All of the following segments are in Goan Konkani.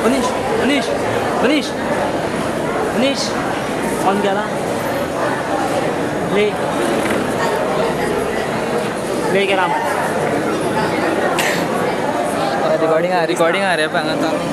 मनीष मनीष मनीष मनीष ऑन केला प्ले प्ले केला. रिकॉर्डिंग रिकॉर्डिंग आ रे हांगा चालू.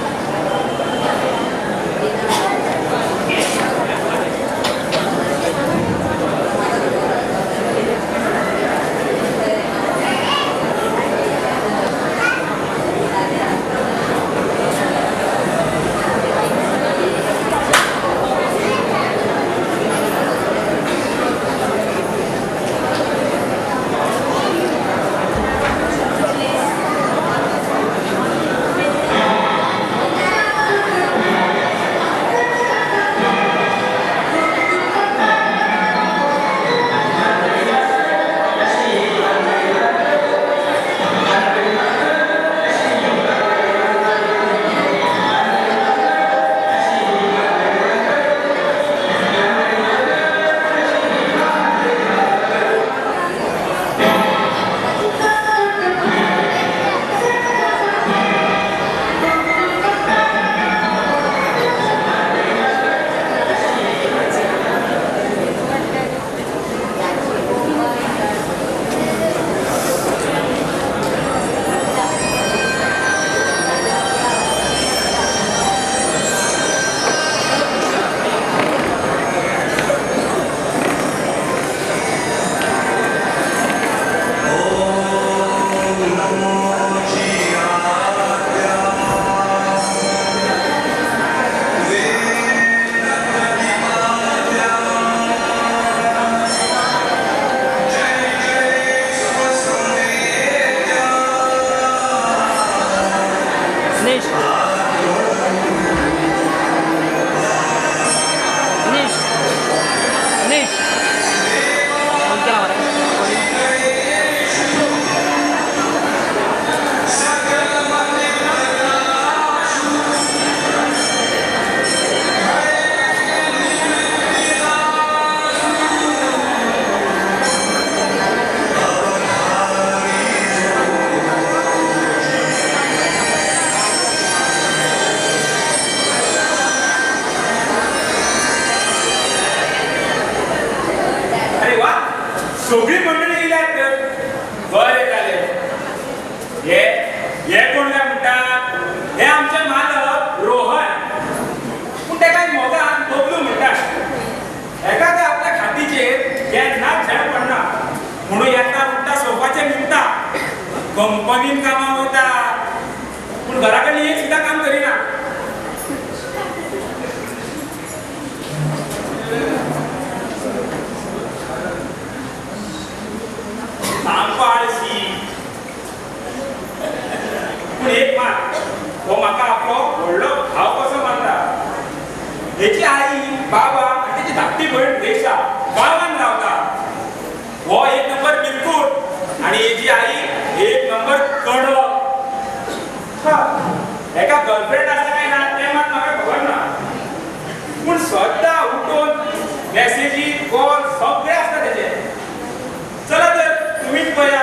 मनीष मनीष मनीष ऑन केला मरे. अरे वा, सगळी मंडळी येयल्यात तर बरें जालें. हे हे कोण काय म्हणटात, हे आमचे मालक रोहन, पूण तेका मोगान बबलू म्हणटात. हेका ते आपल्या खातीचेर केन्नाच झेड पडना म्हणून येता उठ्ठा सोफाचेर न्हिदता, कंपनीन कामाक वता, पूण घरा कडलें एक सुद्दां काम करिना. सामको आळशी, पूण एक मात, हो म्हाका आपलो व्हडलो भाव कसो मानता. हेची आई बाबा आनी तेची धाकटी भयण रेशा गांवान रावता. हो एक नंबर बिलकूट आनी हेची आई एक नंबर कडक. हेका गर्लफ्रेंड आसा काय ना तें मात म्हाका खबर ना, पूण सद्दां उठून मॅसेजी कॉल सगळे आसता तेचे. चला तर तुम्हीच पळया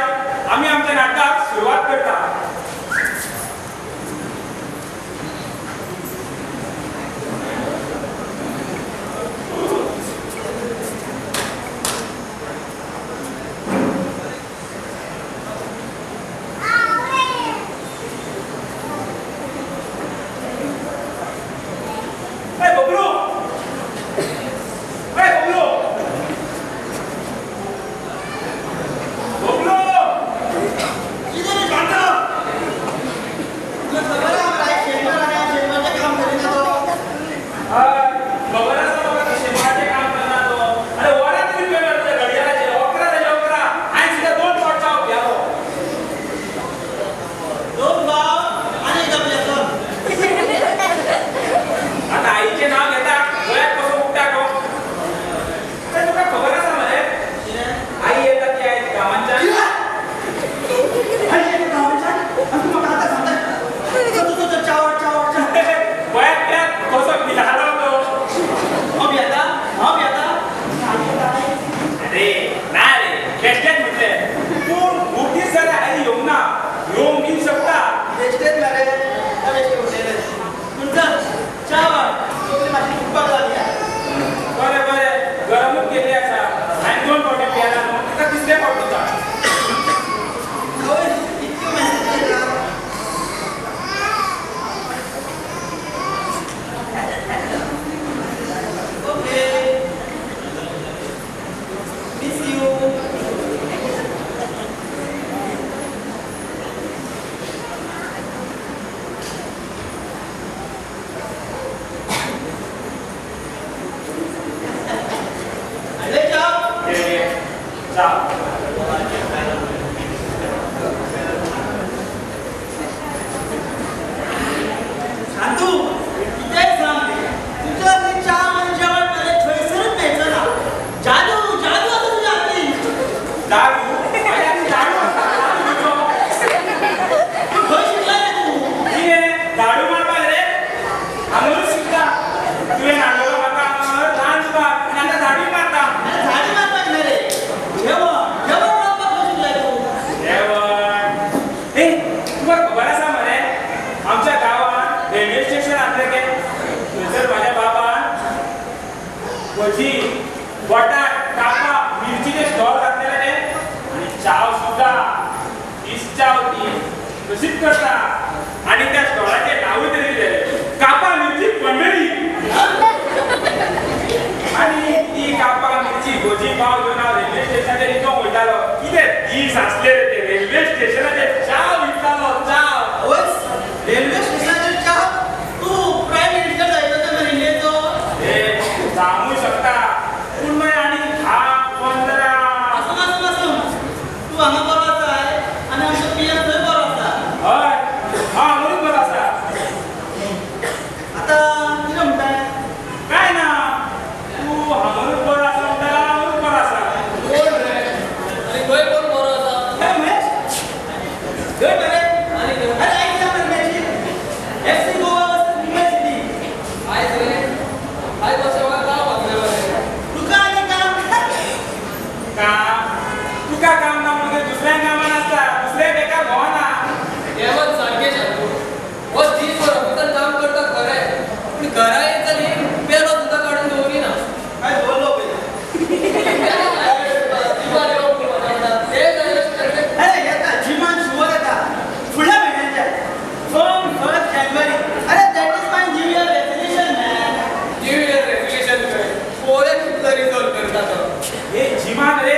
ती तशीच करता. आनी त्या स्टॉलाचें नांवूय तरी कितें, कापा मिरची मंडळी. आनी ती कापा मिरची भजी पाव घेवन हांव रेल्वे स्टेशनाचेर विकूंक वयतालो. कितें दीस आसले रे ते, रेल्वे स्टेशनाचेर च्या विकतालो, च्या. रेल्वे स्टेशनाचेर च्या? तूं प्रायम मिनिस्टर जायलो तर इंडियेचो. हे सांगू शकता पूण मागीर आनी 10 15. आसूं आसूं आसूं, तूं हांगा बरो आसा आनी आमचो पी एम थंय बरो आसा. हय, हांव हांगारूच बरो आसा. आतां कितें म्हणटाय? काय ना, तूं हांगारूच बरो आसा म्हणटा, हांगारूच बरो आसा. कोण रे आनी खंय कोण बरो आसा? हय महेश, खंय मरे? आनी अरे आयकला मरे मॅची, FC Goa versus Mumbai city. आयज रे, आयज अशें म्हाका काम आसलें मरे. तुका आनी काम? काम तुका काम ना म्हणजे दुसऱ्या कामान आसता, दुसऱ्या बेकार भोंवना. हें मात सारकें शांतू, हो दीसभर ऑफिसान काम करता खरें, पूण घरा येत जाली पेलो सुद्दां काडून दवरिना. काय बोललो पयलीं. जिमान येवप म्हणटा तें जाय अशें करता. अरे येता जिमान शुवर येता फुडल्या म्हयन्याच्या फ्रॉम 1 जानेवारी. अरे that is my new year resolution man. New year resolution खंय पोवया कितलो रिजॉल्व करता तो. हे जिमान रे,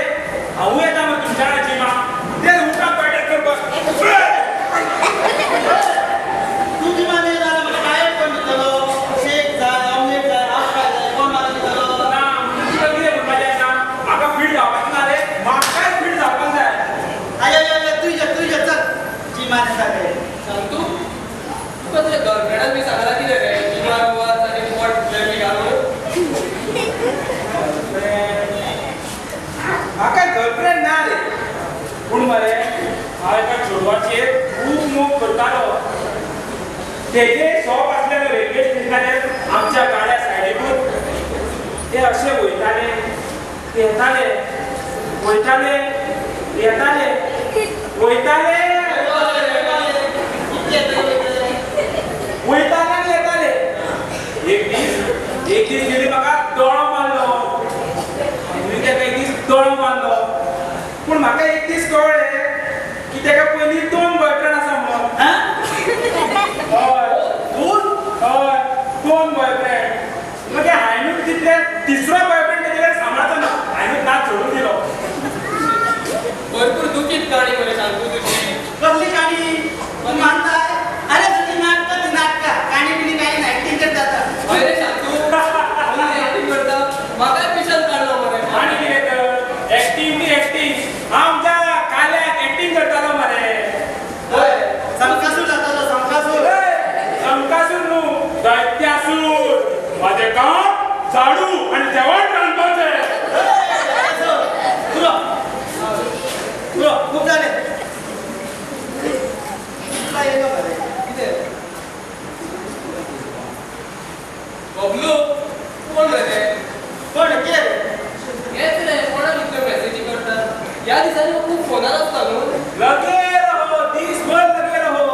हांवूय येता मग तुमच्या वांगडा जिमाक. ते उठा बैठक करपाक. तूं जिमान येयला जाल्यार म्हाका डायट कोण दितलो? शेक जाय, ऑमलेट जाय, हाफ फ्राय जाय, कोण म्हाका दितलो? ना म्हणजे तुका कितें म्हणपाचें आसा? म्हाका फीट जावपाचें ना रे, म्हाकाय फीट जावपाक जाय. I I I, तूं यो, तूं यो, चल जिमान येता ते. शांतू, तुका तुज्या गर्लफ्रेंडान बी सांगलां कितें रे जिमार वच आनी पोट फुगलें बी घालून? म्हाका गर्लफ्रेंड ना रे, पूण मरे हांव एका चेडवाचेर खूब मोग करतालो. तेजे शॉप आसलें रेल्वे स्टेशनाचेर आमच्या गाड्या सायडीकूच. ते अशे वयताले येताले, वयताले येताले, वयताले वयताले आनी येताले. एक दीस, एक दीस तेणी म्हाका दोळो मारलो. हांवें तेका एक दीस दोळो मारलो. पूण म्हाका एक दीस कळ्ळें की तेका पयलीं 2 बॉयफ्रेंड आसा म्हणून. हय, दोन? हय, 2 बॉयफ्रेंड. मागीर हांवें तितले तिसरो बॉयफ्रेंड तेजे कडेन सांबाळचो ना, हांवें नाच सोडून दिलो. भरपूर दुखीत काणी मरे शांतू तुजी. कसली काणी तूं मानताय? अरे तुजी नाटकां ती नाटकां, काणी बिणी कांय ना, एक्टींग करता आतां. हय रे शांतू, तूं एक्टींग करता, म्हाकाय पिशान काडलो मरे. आनी कितें तर एक्टींग ती एक्टींग. हांव आमच्या काल्याक एक्टींग करतालो मरे. हय, संकासूर जातालो, संकासूर. शंकासूर न्हू, दैत्यासूर. म्हाजें काम झाडू आनी जेवण रांदपाचें. पुरो पुरो, खूब जालें. तुका येयलो मरे. कितें बबलू, कोण रे ते? कोण कितें रे? हेच रे, कोणाक इतल्यो मॅसेजी करता? ह्या दिसांनी खूब फोनार आसता न्हू. लगे रहो, दीसभर लगे रहो.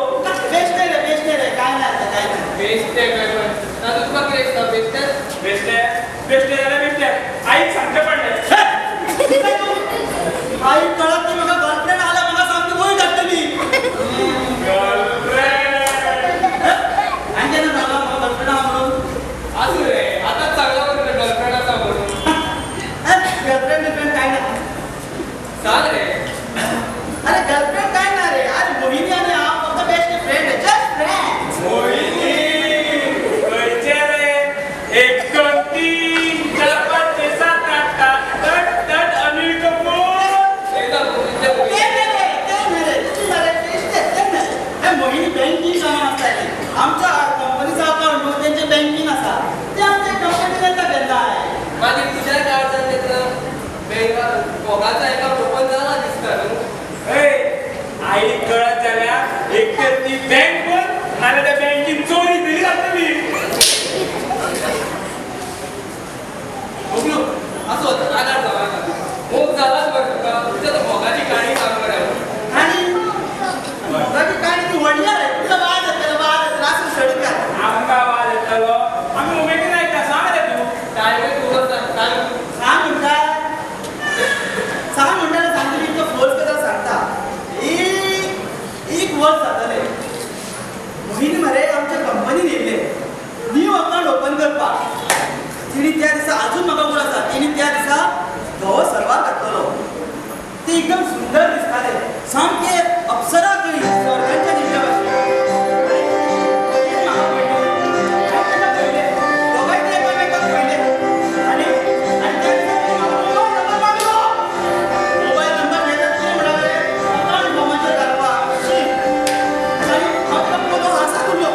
बेश्टें रे, बेश्टें रे, कांय ना आतां, कांय ना. बेश्टें काय पण ना, तुका कितें दिसता बेश्टें? बेश्टें बेश्टें जाल्यार बेश्टें, आईक सांगचें पडलें. आई कळत ती म्हाका गर्लफ्रेंड आल्या, म्हाका सामकी वयर धाडटली. गर्लफ्रेंड आनी केन्ना सांगलां म्हाका गर्लफ्रेंड आहा म्हणून? आसूं रे, आतांच सांगलां मरे गर्लफ्रेंड आसा म्हणून. गर्लफ्रेंड बिर्लफ्रेंड कांय ना. सांग रे. अरे गर्लफ्रेंड कांय ना रे. अरे मोहिनी आनी हांव फक्त best friend, just friend. Mohini खंयचें रे? 1 2 3 4 5 6 7 8 8 8 अनिल कपूर. एकदां ते न्ही रे, ते न्ही रे, तुजी मरे बेश्टें, ते न्ही. हे मोहिनी बँकींग कामां आसता ती. आमच्या कंपनीचो अकाउंट न्हू तेंचे बँकींग आसा, ते आमच्या कंपनीन येता केन्नाय. मागीर तुज्या काळजान तेका बँका मोगाचो एकाउंट ओपन जाला दिसता न्हू. ए, आईक कळत जाल्यार एक तर ती बँक बंद नाजाल्यार त्या बँकीन चोरी तरी जातली. बबलू आसूं, आगार जावं नाका. मोग जालाच मरे तुका, तुज्या तो मोगाची काणी सांग मरे. आनी मोगाची काणी ती व्हडली रे, तुका वाज येतलो, वाज येतलो, आसूं सोडून घाल. आमकां आवाज येतलो, आमी उमेदीन आयकता. सांग रे तूं. टायमूय खूब आसा, सांग तूं. सांग म्हणटा, सांग म्हणटा, सांगता इतको फोर्स करता सांगता. ही एक वर्स जातलें. मोहिनी मरे आमच्या कंपनीन येयल्लें न्यू अकावंट ओपन करपाक. तिणी त्या दिसा, अजून म्हाका उगडास आसा, तिणी त्या दिसा धवो सलवार घातलेलो. ते एकदम सुंदर दिसताले, सामके अप्सरा करी, स्वर्गाच्या दिसल्या भाशेन. तिणें म्हाका पळयलें, हांवें ताका पळयलें, दोगांय एकामेकाक पळयलें आनी आनी त्या दिसा तिणें म्हाका मोबायल नंबर मागलो. मोबायल नंबर घेता तिणें म्हणलें अकावंट फॉर्माचेर घालपाक. शी, आनी हांव तिका पळोवन हांसत उरलो.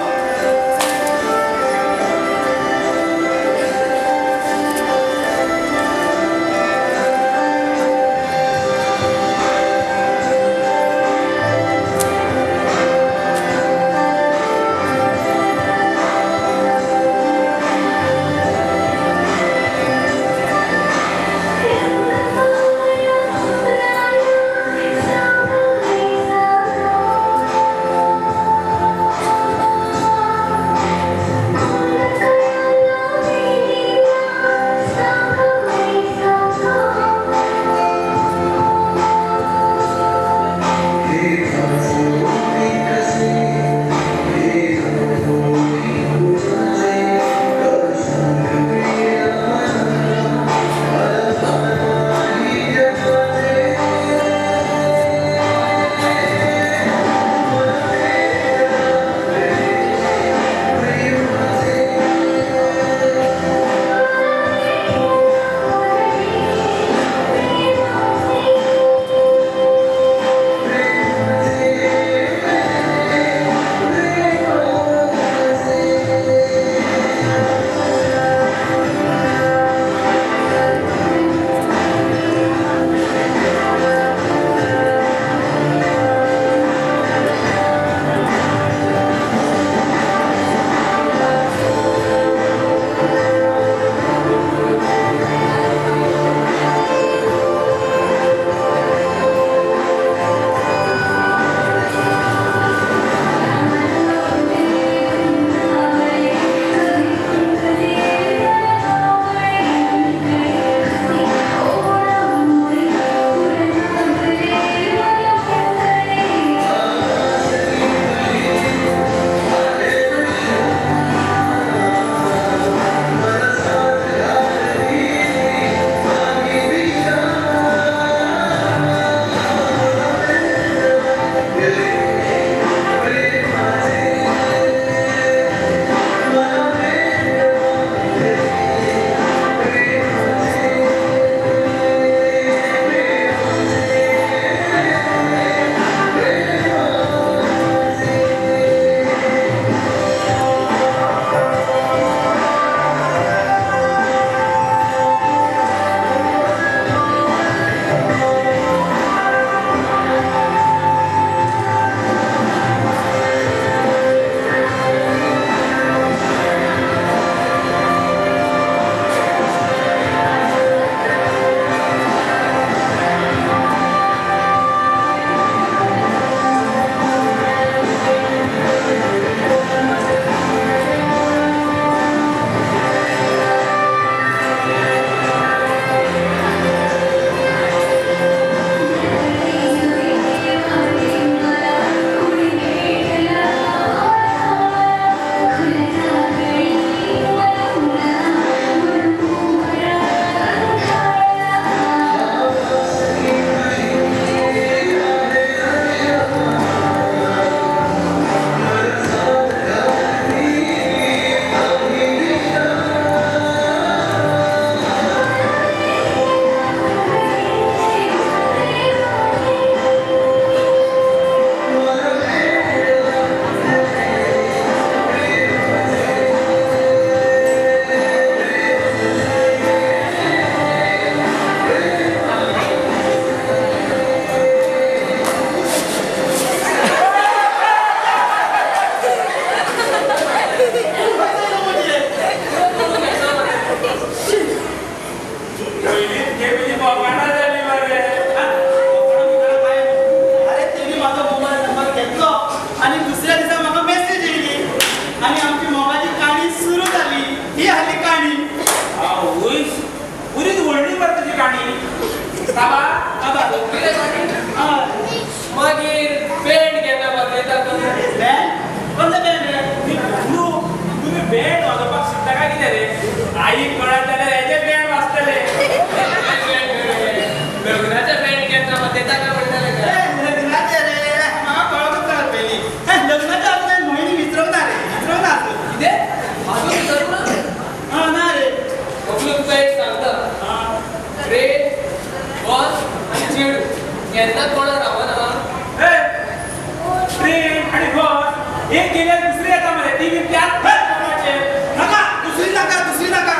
एक गेल्यार दुसरी येता मरे, ती बी त्याच कोणाचे. नाका, दुसरी नाका, दुसरी नाका.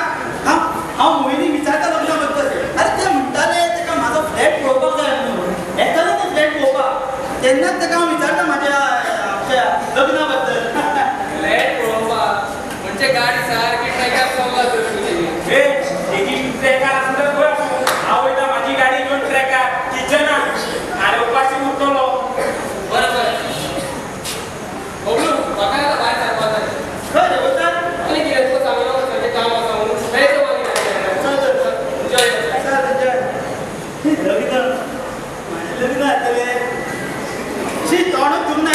हांव हांव मोहिनी विचारता लग्ना बद्दल. अरे ते म्हणटाले ताका म्हाजो फ्लॅट पळोवपाक जाय म्हणून. येतालो ते फ्लॅट पळोवपाक तेन्नाच ताका हांव विचारता म्हाज्या आमच्या लग्ना बद्दल. फ्लॅट पळोवपाक म्हणजे गाडी सारकी ट्रॅकार चल्ला तर तुजी. ए, एकी ट्रॅकार आसूं तर खंय आसूं, हांव वयता म्हाजी गाडी घेवन ट्रॅकार किचनाक, आनी उपाशी उरतलो. बरें बरें बबलू, म्हाका आतां भायर सरपाक जाय. खंय रे वता? आनी कितें तुका सांगलो सारकें काम आसा म्हणून मेळचो मागीर. चल चल चल. एन्जॉय. चल एन्जॉय. लग्न, म्हाजें लग्न जातलें. शी, तोंडूच धुवंक ना.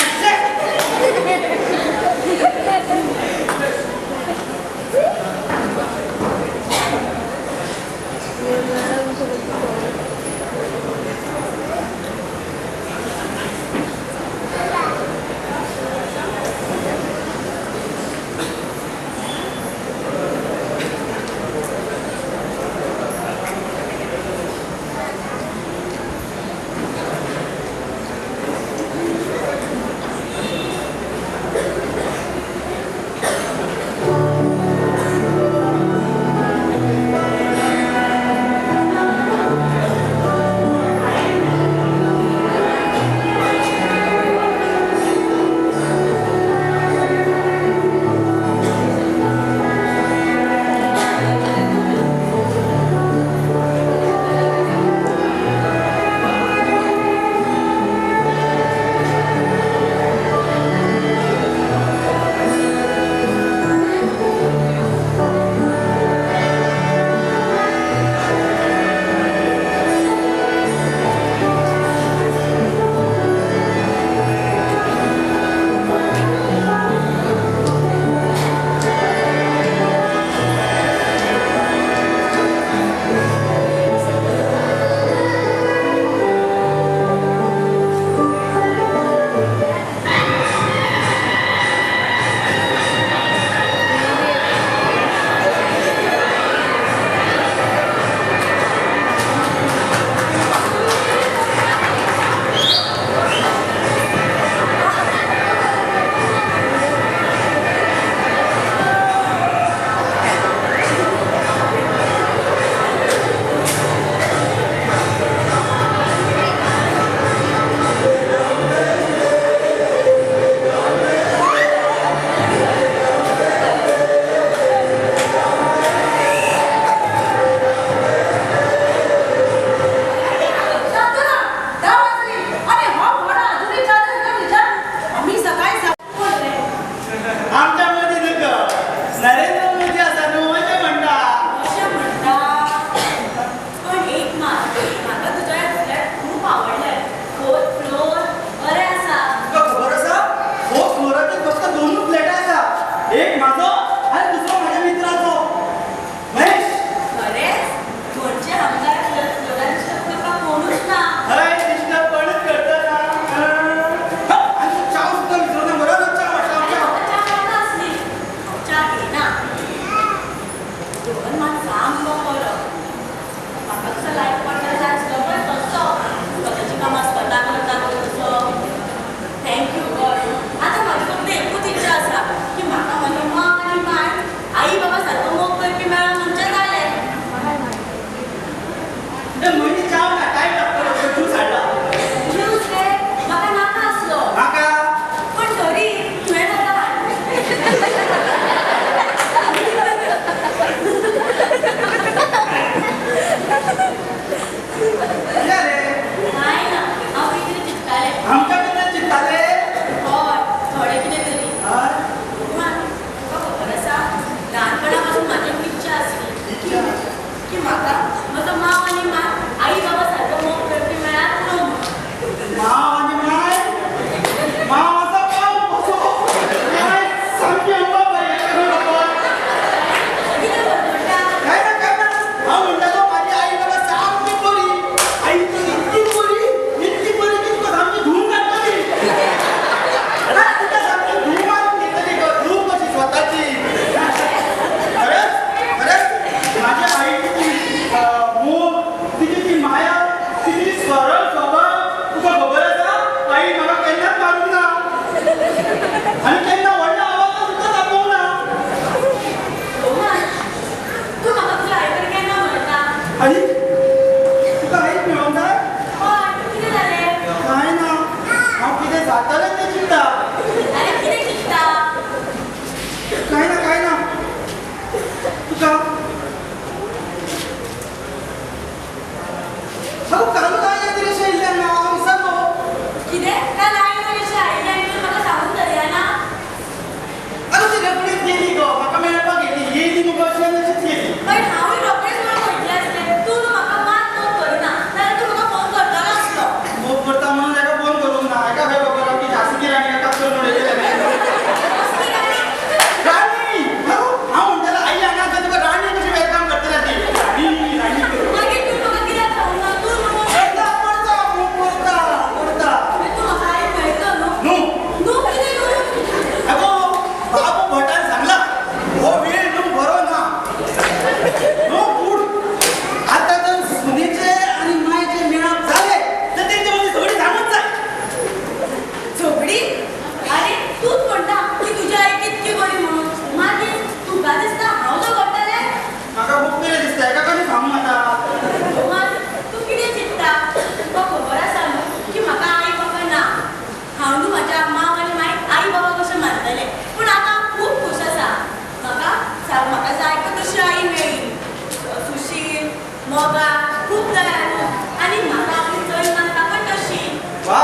मोगा, खूब दयाळू आनी म्हाका आपली चली मानता पण तशी. वा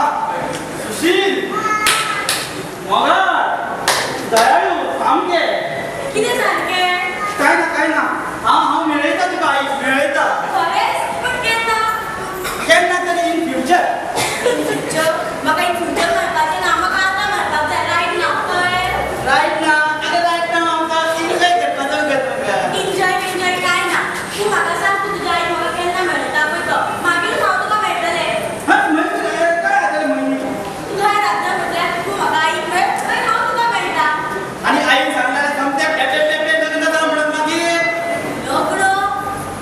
सुशील, मोगाळ, दयाळू सामकें. कितें सारकें? काय ना काय ना, हांव हांव मेळयता तुका आई, मेळयता. खरेंच? पूण केन्ना? केन्ना तरी इन फ्युचर. In future? म्हाका इन फ्युचर मेळपाचें ना, म्हाका आतां मेळपाक जाय, रायट नाव. कळ्ळें? रायट ना? आतां रायट नाव आमकां एन्जॉय करपाचो गरज. एन्जॉय एन्जॉय काय ना. तूं म्हाका सांग, तूं तुज्या आईक म्हाका केन्ना मेळटा पळय तो, मागीर हांव तुका मेळटलें. हां, म्हणजे काय जातलें मोहिनी? तुका जातलें म्हटल्यार तूं म्हाका आईक मेळ, मागीर हांव तुका मेळटा. आनी आईन सांगल्यार सामकें पेटे पेटे लग्न जाता म्हणून मागीर. लग्न?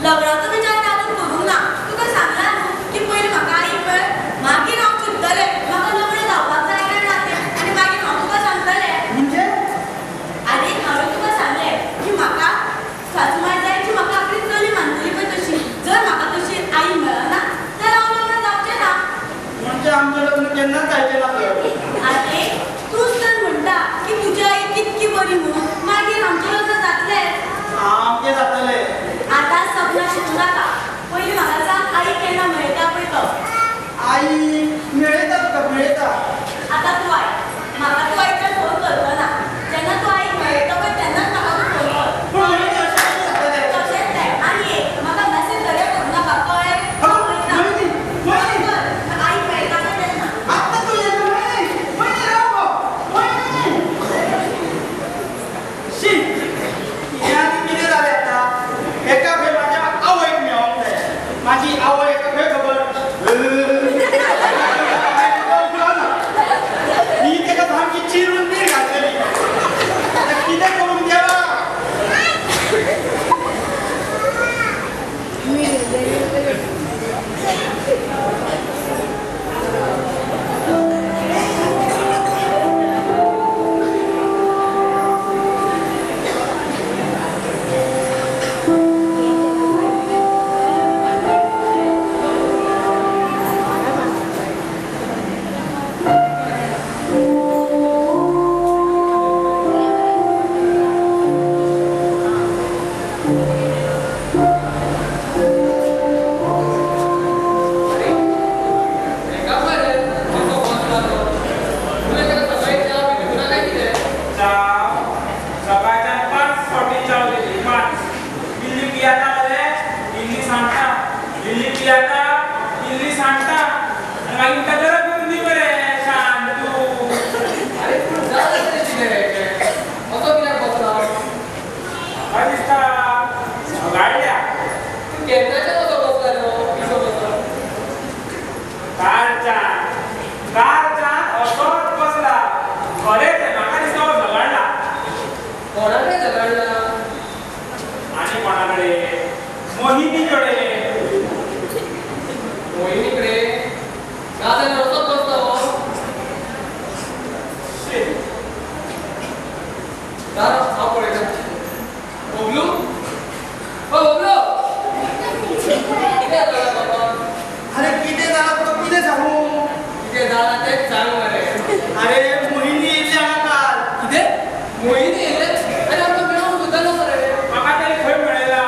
लग्नाचो विचार अजून करूंक ना. तुका सांगलां न्हू की पयलीं म्हाका आईक मेळ, मागीर हांव चिंततलें म्हाका लग्न जावपाक जाय काय ना तें, आनी मागीर हांव तुका सांगतलें. म्हणजे? आनी हांवें तुका सांगलें की म्हाका सासूमाय जाय जी म्हाका आपली चली मानतली पळय तशी. जर म्हाका तशी आई मेळना तर हांव लग्न जावचें ना. म्हणजे आमचें लग्न केन्नाच जायचें ना तर. आरे तूंच तर म्हणटा की तुजी आई कितकी बरी म्हणून, मागीर आमचें लग्न जातलें. सामकें जातलें. आतां सपनां शिकूं नाका, पयलीं म्हाका सांग आई केन्ना मेळटा पळय तो. आई मेळयता तुका, मेळयता. आतां तूं आयक, म्हाका तूं आयच्यान फोन करचो ना. जेन्ना तूं आईक मेळयता पळय तेन्नाच म्हाका तूं फोन कर. पूण मोहिनी अशें कशें जातलें? तशेंच तें. आनी एक म्हाका मॅसेज घरे करूं नाका, कळ्ळें? अगं, मोहिनी, मोहिनी. आईक मेळटा पळय तेन्ना. आत्तां तूं येता मोहिनी, मोहिनी राव गो, मोहिनी. शी, हें आनी कितें जालें आतां? एका खंय म्हाज्या आवयक मेळोंक जाय. म्हाजी आवय एका खंय खबर ही तेका सामकी चिरून मीर घातलेली. आतां कितें करूंक देवा? हेका मरे असो बसला तो. तुवें ताका सकाळीं च्या बी दिवना काय कितें? चाव सकाळच्यान 5 फावटी चाव दिली, 5. इल्ली पियाता मरे, इल्ली सांडटा, इल्ली पियाता, इल्ली सांडटा, आनी मागीर म्हणटा गरज करून दी मरे शांत तूं. आरे पूण जालें तरी कितें रे हेचें? असो कित्याक बसला? म्हाका दिसता झगाडल्या. तूं केन्नाच्यान असो बसला रे हो? पिसो कसो? कालच्यान कालच्यान असोच बसला. खरें तें, म्हाका दिसता हो झगडला. कोणा कडेन झगडला? आनी कोणा कडेन? मोहिनी कडेन. मोहिनी कडेन? नाजाल्यार असोच बसला हो. शी. दार हांव पळयता. बबलू, ओ बबलू, कितें जालां बाबा? अरे कितें जालां तुका कितें सांगू? कितें जालां तेंच सांग मरे. अरे मोहिनी येयल्ली हांगा काल. कितें? मोहिनी येयलें? आनी आमकां मेळोंक सुद्दां ना मरे. म्हाका तरी खंय मेळयला?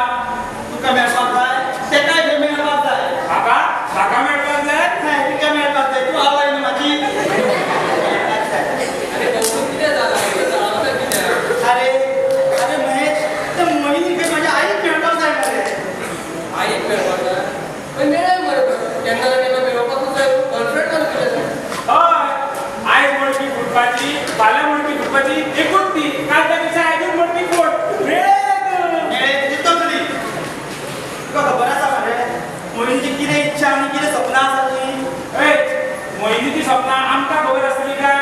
तुका मेळपाक जाय? तेकाय खंय मेळपाक जाय? म्हाका म्हाका मेळपाक जाय? हय, तिका मेळपाक जाय. तूं आवय न्हू म्हाजी. मेळपाक जाय. आरे बबलू कितें जालां? कितें जालां तर कितें? अरे अरे महेश, ते मोहिनी खंय म्हाज्या आईक मेळपाक जाय मरे. आईक मेळपाक जाय? मागीर मेळय मरे तूं. केन्ना ना केन्ना मेळोवपाकूच जाय. गर्लफ्रेंड मरे तुजें तें. हय, आयज मडकी फुटपाची, फाल्यां मडकी फुटपाची, एकूच ती. काल त्या पेक्षा आयजूच मडकी फुट. मेळय. मेळ्ळे तुजी तकली. तुका खबर आसा मरे मोहिनीची कितें इच्छा आनी कितें सपनां आसा तीं? ए, मोहिनीची सपनां आमकां खबर आसतली काय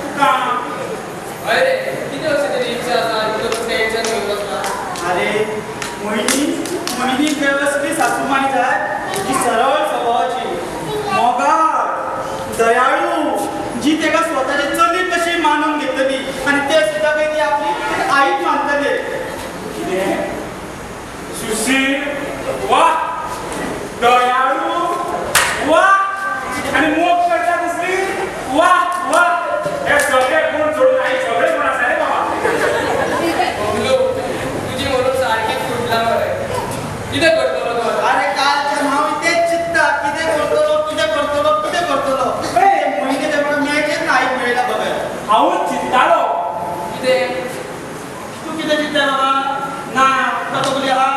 तुका? हय रे, कितें अशें तेजी इच्छा आसा इतलो तूं टेन्शन घेवन बसला? अरे मोहिनी, मोहिनी खंय असली सासूमाय जाय जी सरळ स्वभावाची, मोगाळ, दयाळू, जी तेका स्वताची चली कशी मानून घेतली आनी ते सुद्दां खंय ती आपली चिंतालो. कितें? तूं कितें चिंतता बाबा? ना तुका तकली आहा?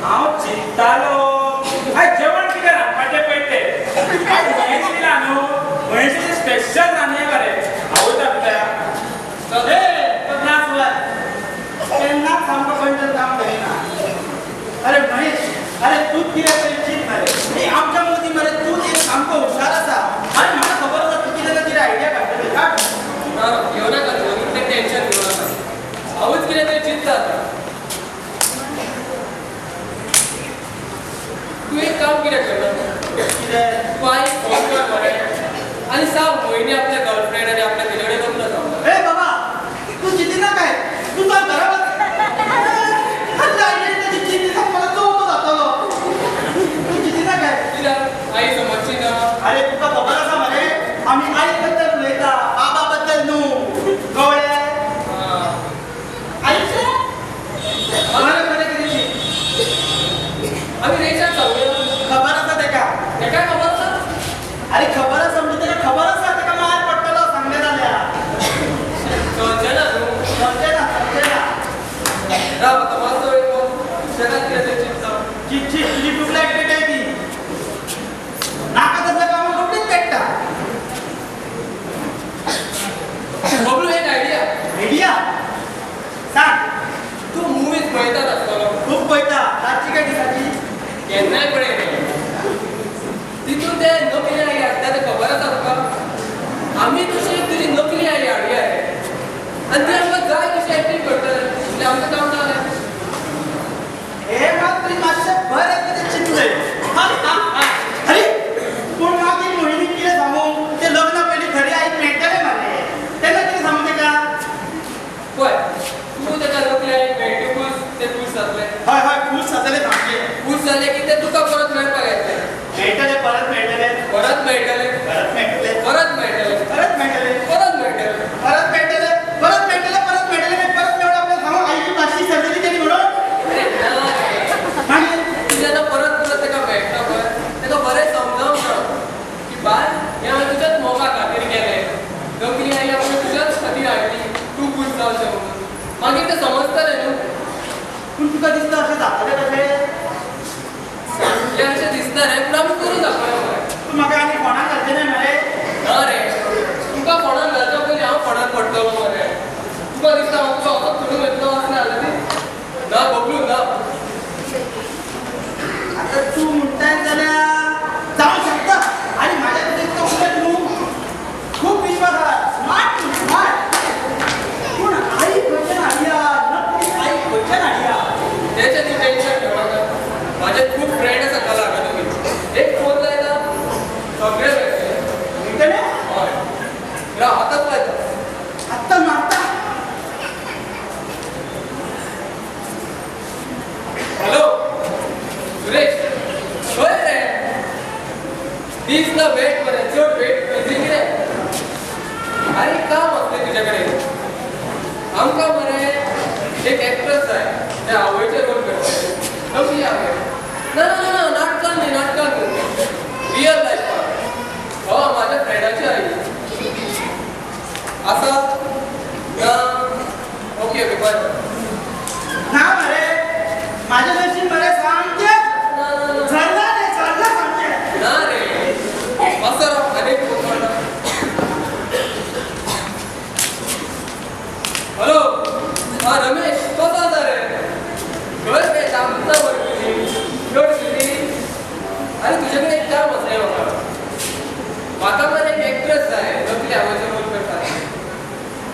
हांव चिंतालो आयज जेवण कितें रांदपाचें पळय तें. आयज महेश येयला न्हू, महेशाचें स्पेशल रांदया मरे. हांव वयता भितर. चल. ए, तो ग्लास वयर. केन्नाच सामको खंयच्यान काम करिना. अरे महेश, अरे तूं कितें तरी चिंत मरे. ए, आमच्या मदीं मरे तूं एक सामको हुशार आसा आनी म्हाका खबर आसा तूं कितें ना कितें आयडिया काडटली. काड. ना घेवं नाका तूं, इतलें टेन्शन घेवं नाका. हांवूच कितें तरी चिंतता आतां. तूं एक काम कितें करना? कितें? तूं आईक फोन कर मरे आनी सांग मोहिनी आपल्या गर्लफ्रेंड आनी आपल्या तेजे कडेन लग्न जावंक. ए बाबा, तूं चिंतिना काय? तूं चल घरा वच. मला चवथो जातलो. तूं चिंतिना काय? कित्याक आई समजची ना? अरे तुका खबर आसा मरे, आमी आई बद्दल उलयता, बाबा बद्दल न्हू. कळ्ळें? आईचें बरें बरें कितें शीक. आमी रेशाक सांगुया. खबर आसा तेका. तेकाय खबर आसा? अरे खबर आसा म्हणजे तेका खबर आसा, तेका मार पडटलो सांगलें जाल्यार. समजचें ना न्हू. समजें ना, समजें ना. राव आतां मातसो वेळ सुशेगाद कितें तरी चिंतता. चीत चीत, तुजी ट्यूबलायट पेटय ती. नाका तसल्या कामां रोखडीच पेट्टा. बबलू, एक आयडिया. आयडिया सांग. तूं मुवीज पळयतात आसतलो. खूब पळयता. रातची काय दिसाची? केन्नाय पळय. तितून ते नकली आई हाडटा तें खबर आसा तुका? आमी तशी तुजी नकली आई हाडया रे आनी ती आमकां जाय तशी एक्टींग करतले. इतलें आमकां काम जालें. हे मात तुवें मातशें बरें कितें चिंतलें. अरे पूण मागीर मोहिनीक कितें सांगू? तें लग्ना पयलीं खरी आईक मेळटलें मरे, तेन्ना कितें सांगू तेका? पळय, तूं तेका नकली आईक मेळटकूच तें खूश जातलें. हय हय, खूश जातलें सामकें. खूश जालें की तें तुका परत मेळपाक येतलें. मेळटलें, परत मेळटलें. परत मेळटलें. परत मेळटलें. परत मेळटलें. परत मेळटलें. परत मेळटलें. परत मेळटलें. परत मेळटलें. परत मेळटलें. परत मेळून आपल्याला सांगू आईची प्लास्टीक सर्जरी केली म्हणून. अरे ना रे, मागीर तूं जेन्ना परत परत तेका मेळटा पळय, तेका बरें समजावन सांग की बाय, हें हांवें तुज्याच मोगा खातीर केलें. नकली आई आपणें तुज्याच खातीर हाडली, तूं खूश जावचें म्हणून. मागीर तें समजतलें न्हू. पूण तुका दिसता अशें जातलें कशें? हें अशें दिसना रे, पूण आमी करून दाखोवया मरे. तूं म्हाका आनी फोणाक घालचें न्हय मरे? ना रे, तुका फोणान घालच्या पयलीं हांव फोणान पडटलो मरे. तुका दिसता हांव तुका असो करून वयतलो असलें जालें ती? ना बबलू, ना. आतां तूं म्हणटाय जाल्यार जावंक शकता. आनी म्हाज्या भितर इतलो उलयत न्हू, खूब विश्वास आहा. स्मार्ट तूं, स्मार्ट. पूण आई खंयच्यान हाडया? नकली आई खंयच्यान हाडया? तेचें तूं टेन्शन घेवं नाका. म्हाजे खूब फ्रेंड आसा कला अकादमीत. एक फोन लायता सगळे मेळटले. मेळटलें? हय, राव आतांच लायता. आत्तां मारता. हॅलो सुरेश, खंय रे? दीस ना वेट मरे, चड वेट बिजी कितें? आरे काम आसलें तुजे कडेन. आमकां मरे एक एक्ट्रेस जाय, ते आवयचें रोल करतलें. नकली आवय. ना ना ना, नाटकान न्ही, नाटकान न्हू, रियल लायफान. हय, म्हाज्या फ्रेंडाची आई आसा ना. ओके ओके, बरें. ना मरे, म्हाज्या नशीब मरे सामकें ना ना ना झरला रे, झरला सामकें. ना रे, मातसो राव, आनी एक फोन मारता. हॅलो, हा रमेश, कसो आसा रे? खंय रे? थांबता मरे तुजी चड बिजी. आरे तुजे कडेन एक काम आसलें म्हाका. म्हाका मरे एक एक्ट्रेस जाय, नकली आवयचो रोल करता.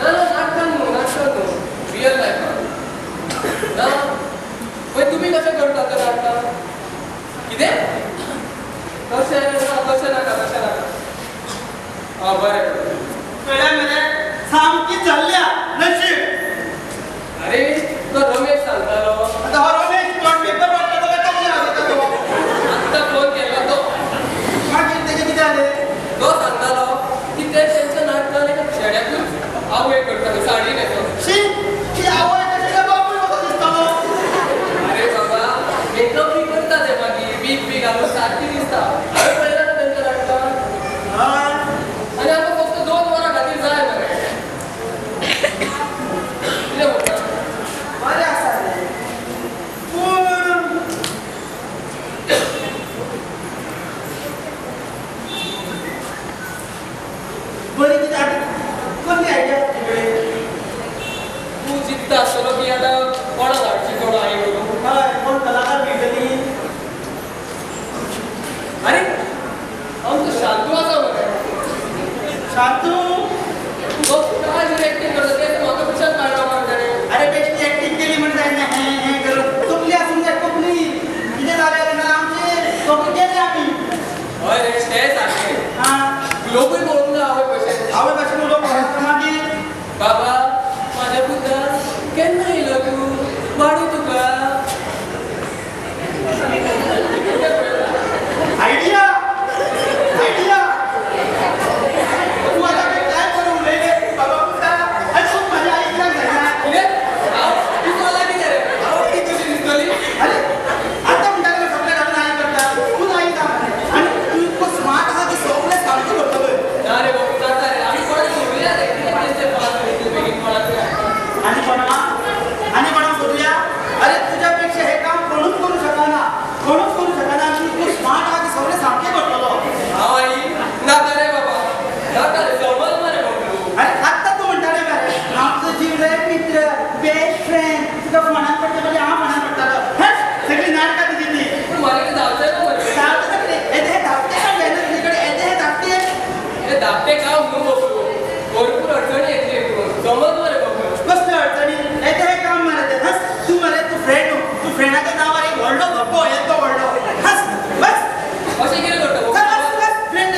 ना ना, नाटकान न्हू, नाटकान न्हू, रियल लायफान. ना पळय, तुमी कशें करतात तें नाटकां? कितें? तशें ना, तशें नाका, तशें नाका. आं बरें. कळ्ळें मरे, सामकी झरल्या नशीब. अरे तो रमेश सांगतालो. आतां हो रमेश कोण पेपर वाट्टा तो काय तकली घालता तो? आत्तां फोन केल्लो तो. मागीर तेजें कितें जालें? तो सांगतालो की ते तेंच्या नाटकान एका चेड्याकूच आवय करता, साडी न्हेसोन. शी, ती आवय कशी काय बापूय कसो दिसतालो. अरे बाबा, मेकअप बी करता ते मागीर, वीग बी घालून सारकी दिसता. हांवें पळयलां ना तेंच्या नाटकान. हय. आनी आमकां फक्त 2 वरां खातीर जाय मरे. शांतू काय एक्टिंग करता ते म्हाका पिशान काडलो मरे ताणें. अरे बेश्टी एक्टिंग केली म्हण जायना हें हें करून तकली आसूंक जाय तकली कितें जालें ना आमचें तकली गेले आमी. हय रे तें सारकें. हां लोकूय पळोवंक ना आवय भशेन. आवय भाशेन उलोवप मागीर बाबा म्हाज्या पुता केन्ना येयलो तूं वाडू तुका. आयडिया आयडिया तूं आतां काय करूं उलयलें बाबा पुता आनी तूं म्हाज्या आई कित्याक जायना. कितें हांव तुका लागीं रे हांव ती कशी दिसतली. अरे आतां म्हणटाले सगळें घालून आई करता तूं आई जा आनी तूं इतको स्मार्ट आसा की सगळें सामकें करतलो. ना रे बाबू जाता रे आमी कोणाक सोडुया रे कितें तेंचें पास बेगीन कोणाक. आनी कोणा आनी कोणाक सोदुया. अरे तुज्या पेक्षा हें काम कोणूच करूं शकना कोणूच करूं शकना. आनी तूं स्मार्ट आसा की सगळें सामकें करतलो. हांव आई नाका रे बाबा नाका रे समज मरे बाबू. अरे आत्तां तूं म्हणटालें मरे हांव तुजो जिवलग मित्र बेस्ट फ्रेंड तुका फोनान पडटा म्हणजे हांव फोनान पडटालो. हें सगळीं नाटकां तुजी ती. पूण म्हाका कितें धांवचें ना मरे. धांवता सगळें येदें हें धांवतें काम जायना तुजे कडेन येदें हें धांवतें. हें धांवतें काम न्हू बाबू भरपूर अडचणी येतली समज मरे बाबू. कसल्यो अडचणी येदें हें काम मरे तें. हस तूं मरे तूं फ्रेंड न्हू तूं फ्रेंडाच्या नांवार एक व्हडलो धपको येदो व्हडलो. हस बस अशें कितें करता चल बस बस फ्रेंड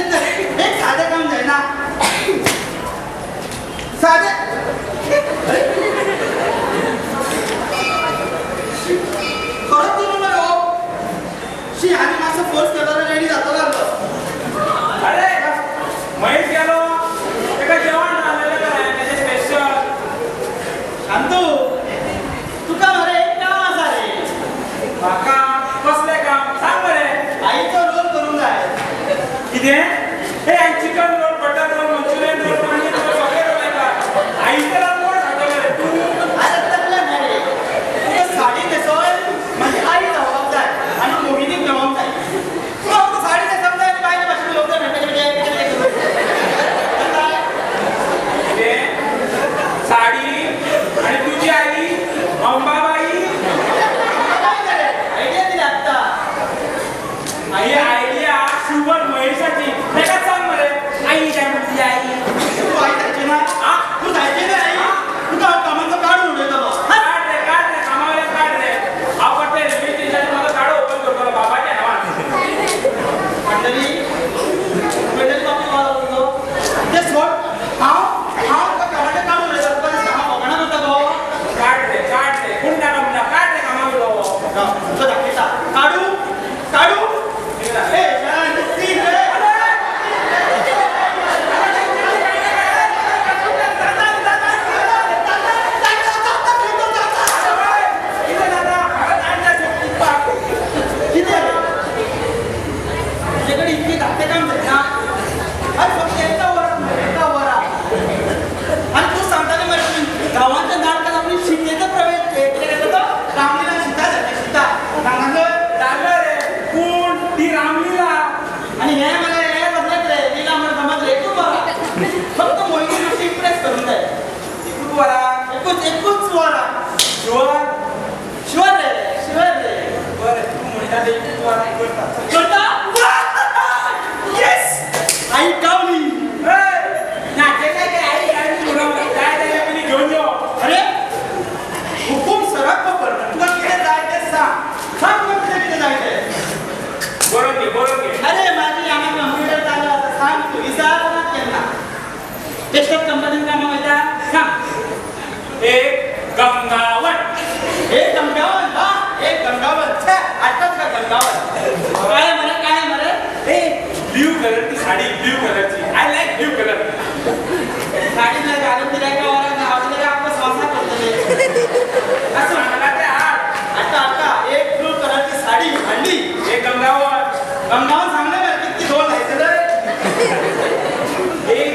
एक सादें काम जायना सादें. खरोच तूं मरे हो शी आनी मातसो फोर्स केलो जाल्यार रेडी जातलो आसलो. अरे महेश गेलो ताका जेवण रांदलेलें मरे तेजें स्पेशल. शांतू तुका मरे एक काम आसा रे. म्हाका कसलें काम सांग मरे. आईचो रोल करूंक जाय. कितें हे chicken roll butter roll Manchurian roll paneer roll सगळे रोल येता. आईचो रोल कोण खाता मरे तूं. अरे तकलें न्हय रे तुका साडी न्हेसोय म्हाजी आई जावपाक जाय आनी मोहिनीक मेळोंक जाय. तुका फक्त साडी न्हेसोंक जाय आनी बायले भाशेन उलोवंक जाय म्हणटा. कितें साडी आनी तुजी आई अंबाबाई. काय जालें आयडिया दिली आत्तां. ही आयडिया शुभर महेशाची ताका सांग मरे आई काय म्हणटा तुजी आई. तूं आई जायची ना तूं जायची ना आई तुका हांव कामाचो काडून उडयतलो. काड रे काड रे कामावयल्यान काड रे. हांव परतें रेल्वे स्टेशनाचेर म्हाका गाडो ओपन करतलो बाबाच्या नांवान. मंडळी मंडळी बाबू कॉल आलो तुजो तें सोड. हांव हांव तुका कामाचें काडून उडयतलो. तुका दिसता हांव फकाणां करता गो. काड रे काड रे कोण नाका म्हणटा काड रे कामावयलो. तुका दाखयता काडू काडू. ए तीन रे. कितें जाता हांगा काडटा चिंतपाक. कितें तुजेकडे इतकें धाकटें काम जायना. आनी फक्त एका वरात मरे एका वरात. आनी तूं सांगतालें मरे गांवांच्या नाटकान आपली शितेचो प्रवेश कितें करता तो रामलीला शिता जाता शिता सांगांत जालें रे पूण ती रामलीला. आनी हें मरे हें कसलेंच रे लीला मरे समज एकूच वरां फक्त मोहिनी मातशी इम्प्रेस करूंक जाय. एकूच वरां एकूच एकूच वरां. शुअर शुअर रे शुअर रे. बरें तूं म्हणटा तें एकूच वरां करता. करता. येस I गावली. नाचें काय आई काय जाय जाल्यार पयलीं घेवन यो. अरे हुकूम सरक खबर तुका कितें जाय तें सांग सांग तुका कितें कितें जाय तें. बरोवन घे बरोवन घे. अरे म्हाजी हांगा कंप्युटर चालू आसा सांग तूं विचार ना केन्ना. बेश्टेच कंपनीन कामाक वयता सांग. एक गंगावन. एक गंगावन वा एक गंगावन छे आठवत का गंगावन काय मरे काय मरे. ए ब्ल्यू कलरची साडी ब्ल्यू कलरची. I like blue colour. Sari ना घालून दिल्या का वरात हांव तुका आमकां संवसार करतले. असं सांगला ते हाड. आतां आतां एक ब्लू कलरची साडी हाडली. एक गंगावन. गंगावन सांगलें मरे कितकी दोन लायतले. एक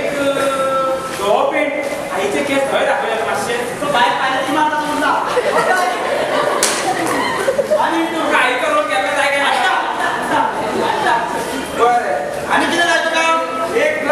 धवो पेंट. आईचे केस थंय दाखयले मातशे. तो भायर पायला ती मारता उरला. आनी तुका आईचो रोल केन्ना जाय काय आतां आतां आतां बरें आनी कितें जाय तुका. एक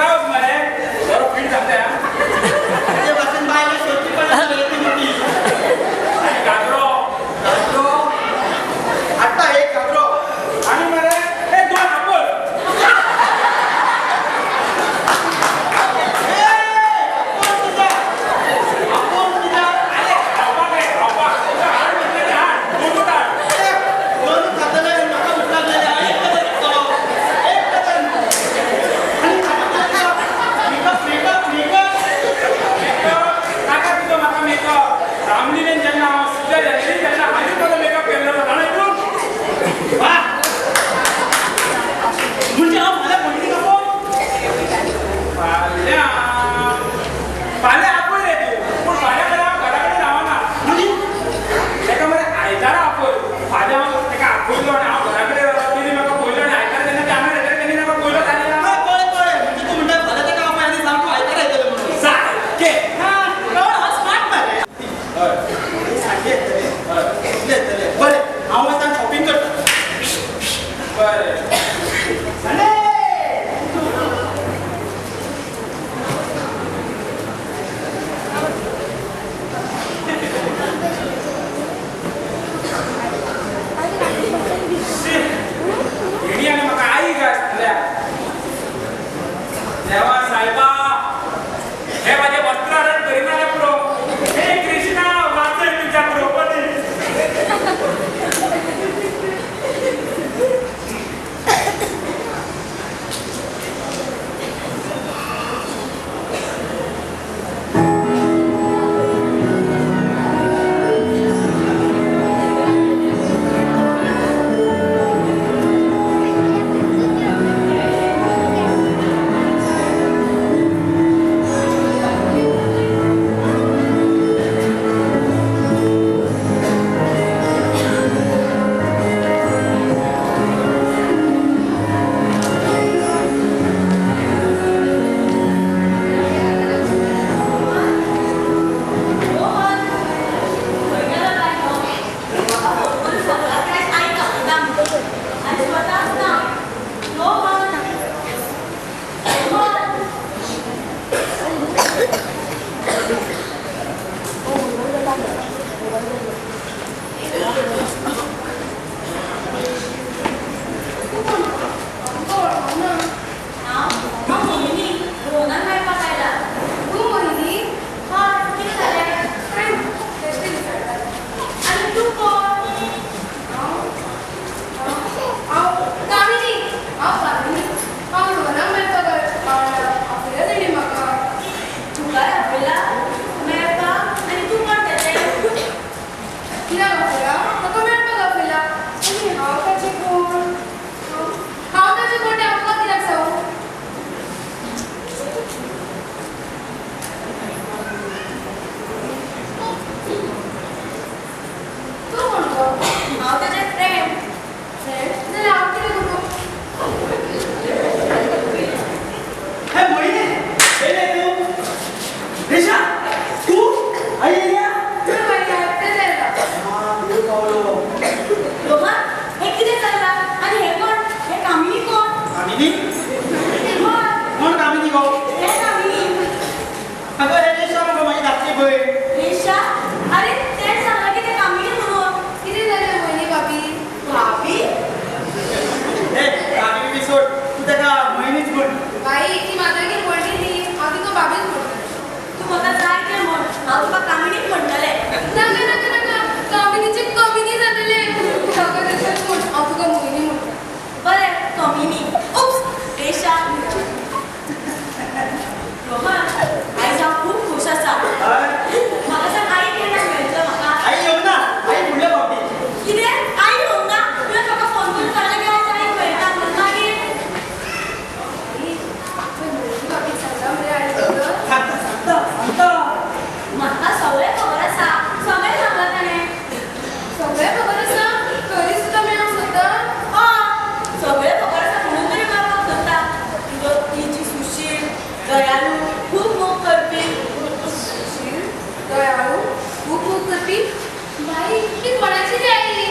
बाई, ही कोणाची रे आई?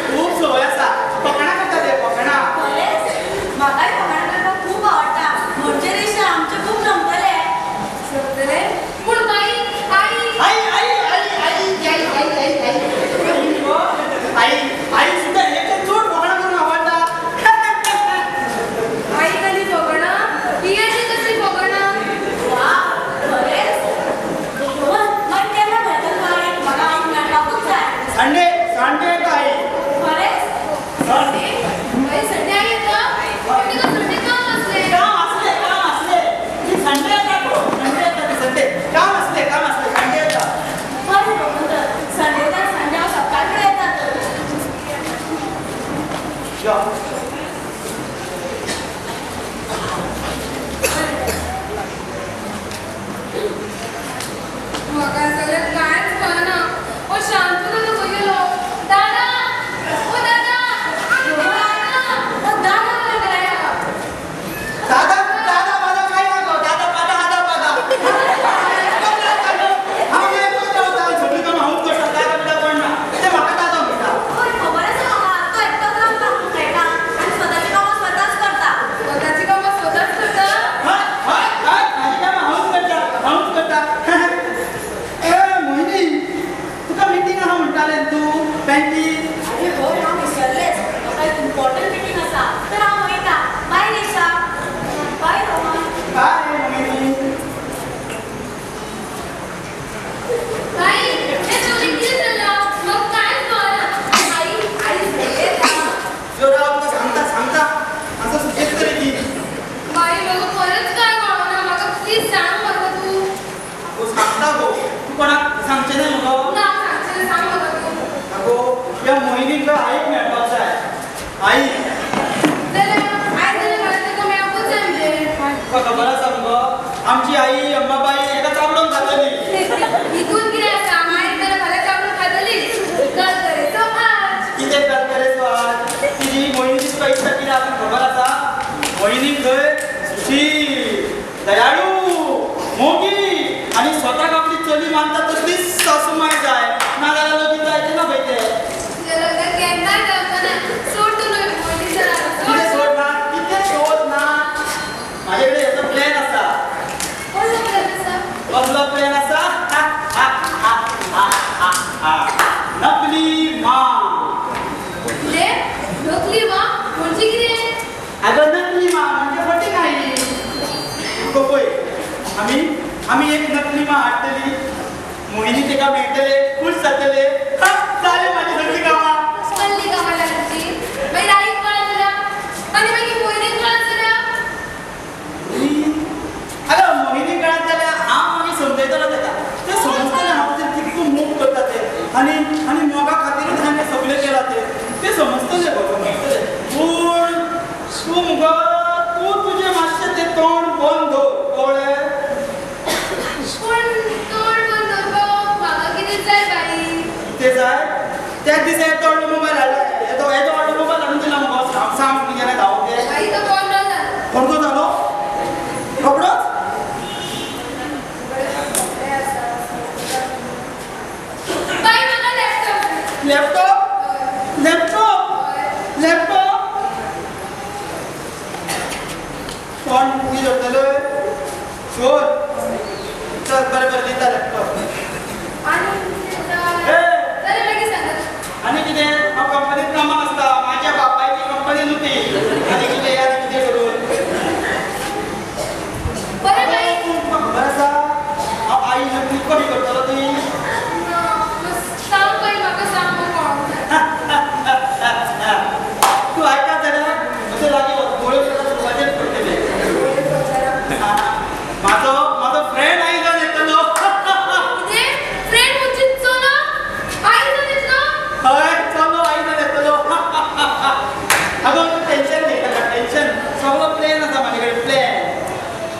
खूप सवय आसा फकाणां करता ते फकाणां. खरेंच म्हाकाय फकाणां करपाक खूब आवडटा. म्हणजे रेशा आमचें खूब जमतलें. जमतलें? पूण बाई, आई आई आई आई आई आई आई आई आई आई आई सुद्धा एक चोट फकाणां करून आवडटा. आई खाली फकाणां? ही अशी कसली फकाणां? वा खरेंच रोहन, मागीर केन्ना मेळटा तुका आईक? म्हाका आईक मेळपाकूच जाय. संडे संडे येता आई. खरेंच? संडे? बाई, संडे आई येता? पण तिका संडे काम आसलें. काम आसलें काम आसलें ती संडे येता गो. संडे येता ती संडे. काम आसलें काम आसलें संडे येता. बरें रोहन, तर संडे तर संडे हांव सकाळ फुडें येता तर. यो. म्हाका जाल्यार कांयच कळना. ओ शांतू दादा खंय गेलो? दादा, ओ दादा, दादा, ओ दादा दादा. दादा दादा पादा काय ना गो. दादा पादा आदा पादा. हांव एकलोच रावता. सगळीं कामां हांवूच करता. दादा बिदा कोण ना. ते म्हाका दादा म्हणटा. हय खबर आसा म्हाका, तो एकटोच रावता फ्लॅटान आनी स्वताची कामां स्वताच करता. स्वताची कामां स्वताच करता? हय हय हय म्हाजी कामां हांवूच करता हांवूच करता. ए मोहिनी, तुका मिटींग आहा म्हणटालें तूं बँकेन. आरे हय, हांव विसरलेंच. म्हाका एक इम्पॉर्टंट मिटींग आसा तर हांव वयता. बाय रेशा. बाय रोहन. बाय मोहिनी. बाई, हें सगळें कितें चल्लां? म्हाका कांयच कळना. आई, आई संडे येता. यो राव तुका सांगता सांगता. आतां सुकेच तरी ती. बाई, म्हाका खरेंच कांय कळना. म्हाका प्लीज सांग म्हाका तूं. आगो सांगता गो. तूं कोणाक सांगचें न्हय मुगो. ना, सांगचें सांग म्हाका तूं. आगो ह्या मोहिनीक आईक मेळपाक जाय. आई जाल्यार आई जाल्यार म्हाका ताका मेळपूच जाय मगे. तुका खबर आसा मुगो आमची आई अंबाबाई एका चाबडून खातली. हितून कितें आसा? आई जाल्यार फाल्यां चाबडून खातलीच. कल करे सो आज. कितें कल करे सो आज? तिजी मोहिनीची तुका इत्सा कितें आसा खबर आसा? मोहिनीक खंय सुशील, दयाळू, मोगी आनी स्वताक आपली चली मानता तसलीच सासूमाय जाय. नाजाल्यार लगीन जायचें ना पळय तें. तुजें लग्न केन्नाय जावचें ना. सोड तूं मोहिनी सराक. कितें सोड ना? कितें सोड ना? म्हाजे कडेन हेचो प्लॅन आसा. कसलो प्लॅन आसा? कसलो प्लॅन आसा? हा, हा, हा, हा, हा, हा. नकली माँ. कितें? नकली माँ म्हणजे कितें? अगं नकली माँ म्हणजे फटींग आई. तुका पळय आमी आमी एक नकली माँ हाडटली. मोहिनी तेका मेळटले, खूश जातले. हा, जालें म्हाजी सगळीं कामां. कसली कामां जालीं तुजीं? मागीर आईक कळत जाल्यार आनी मागीर मोहिनीक कळत जाल्यार? अगं मोहिनी कळत जाल्यार हांव मागीर समजयतलो तेका. तें समजतलें हांव तें कितको मोग करता तें आनी आनी मोगा खातीरूच हांवें सगळें केलां तें. तें समजतलें गो समजतलें. पूण तूं मुगो तूं तुजें मातशें तें तोंड बंद दवर कळ्ळें? पूण तोंड बंद दवरपाक म्हाका कितें जाय बाई? कितें जाय? त्याच दिसा येदो व्हडलो मोबायल हाडला. येदो येदो व्हडलो मोबायल हाडून दिला मुगो. साम साम तुगेलें धांवप तें. बाई, तो पोन्नो जालो. कोणतो जालो? रोखडोच? बाई, म्हाका लॅपटॉप जाय. लॅपटॉप? लॅपटॉप? लॅपटॉप? तोंड उगी दवरतलें? सोड. चल बरें बरें दिता लॅपटॉप. आनी कितें जाय? ए! जाल्यार मागीर सांगात. आनी कितें? हांव कंपनीत कामाक आसता. म्हाज्या बापायची कंपनी न्हू ती. आनी कितें आनी कितें करून. बरें बाई. तुका खबर आसा हांव आई नकली कमी करतलो ती? ना, सांग बाई, म्हाका सांग म्हाका कळोंक जाय. तूं आयकत जाल्यार म्हजे लागीं वच. दोळे सुरवातेर पडटले. म्हाजो म्हाजो फ्रेंड आई जावन येतलो. कितें? फ्रेंड म्हणजे चलो? आई जावन येतलो? हय चलो आई जावन येतलो. आगो तूं टेन्शन घेयनाका टेन्शन. सगळो प्लॅन आसा म्हाजे कडेन प्लॅन.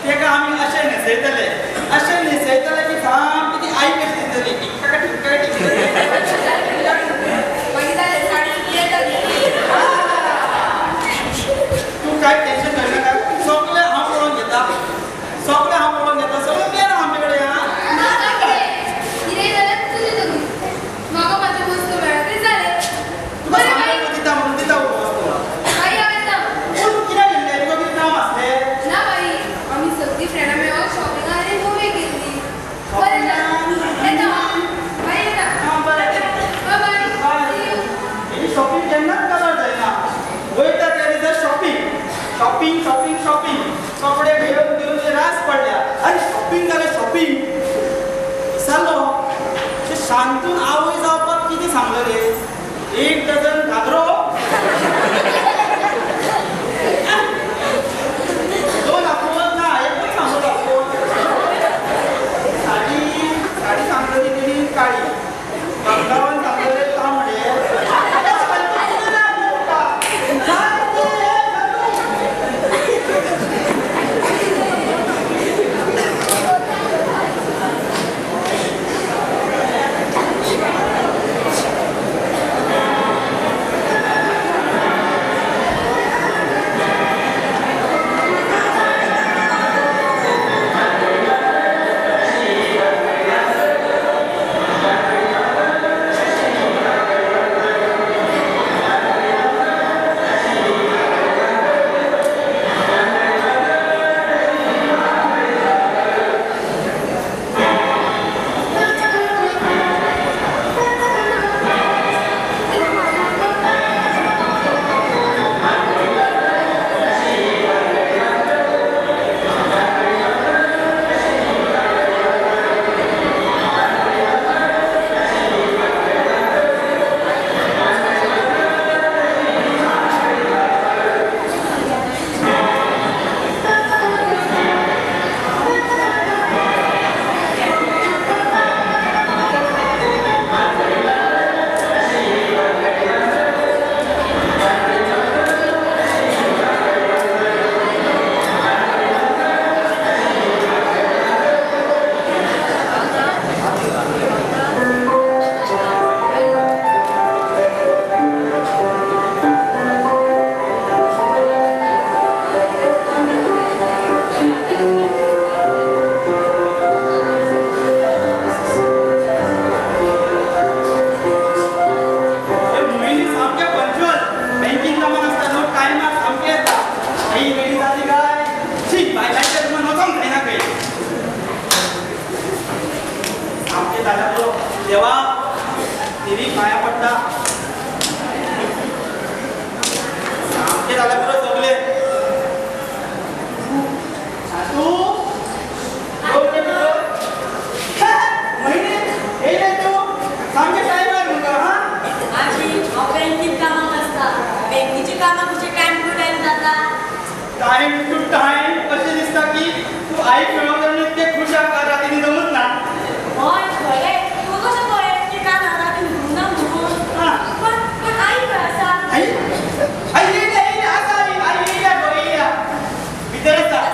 तेका आमी अशें न्हेसयतले अशें न्हेसयतले की सामकी ती आई कशी दिसतली. टिक्का टिक्का टिक्का. मागीर जालें, साडी सुटली येतली. तूं कांय टेन्शन घेयनाका. सगळें हांव पळोवन घेता. कपडे घेवन घेवन रास पडल्या. आनी शॉपिंग जालें शॉपिंग. विसरलो ते शांतून आवय जावपाक कितें सांगलें रे? 1 डझन घागरो, 2 आपोल ना एकूच सांगलो आपोल. साडी साडी सांगलेली तेणी काळी, बंगावन सांगलेले तांबडे. देवा देवी पाया पडटा. सामकें जाल्यार पुरो सगळे. तूं म्हयने येयलें तूं सामकें टायमार मुगो. हां आजी, हांव बँकेत कामाक आसता. बँकेची कामां कशी टायम टू टायम जाता. टायम टू टायम अशें दिसता की तूं आईक मेळोंक जाय इतकें खूश आसा राती न्हिदोंकूच ना. हय खरें. तुका कशें कळ्ळें की काल हांव राती न्हिदूंक ना म्हणून? पण पण आई खंय आसा? आई आई येयल्या येयल्या आसा आई. आई येयल्या गो येयल्या भितर आसा.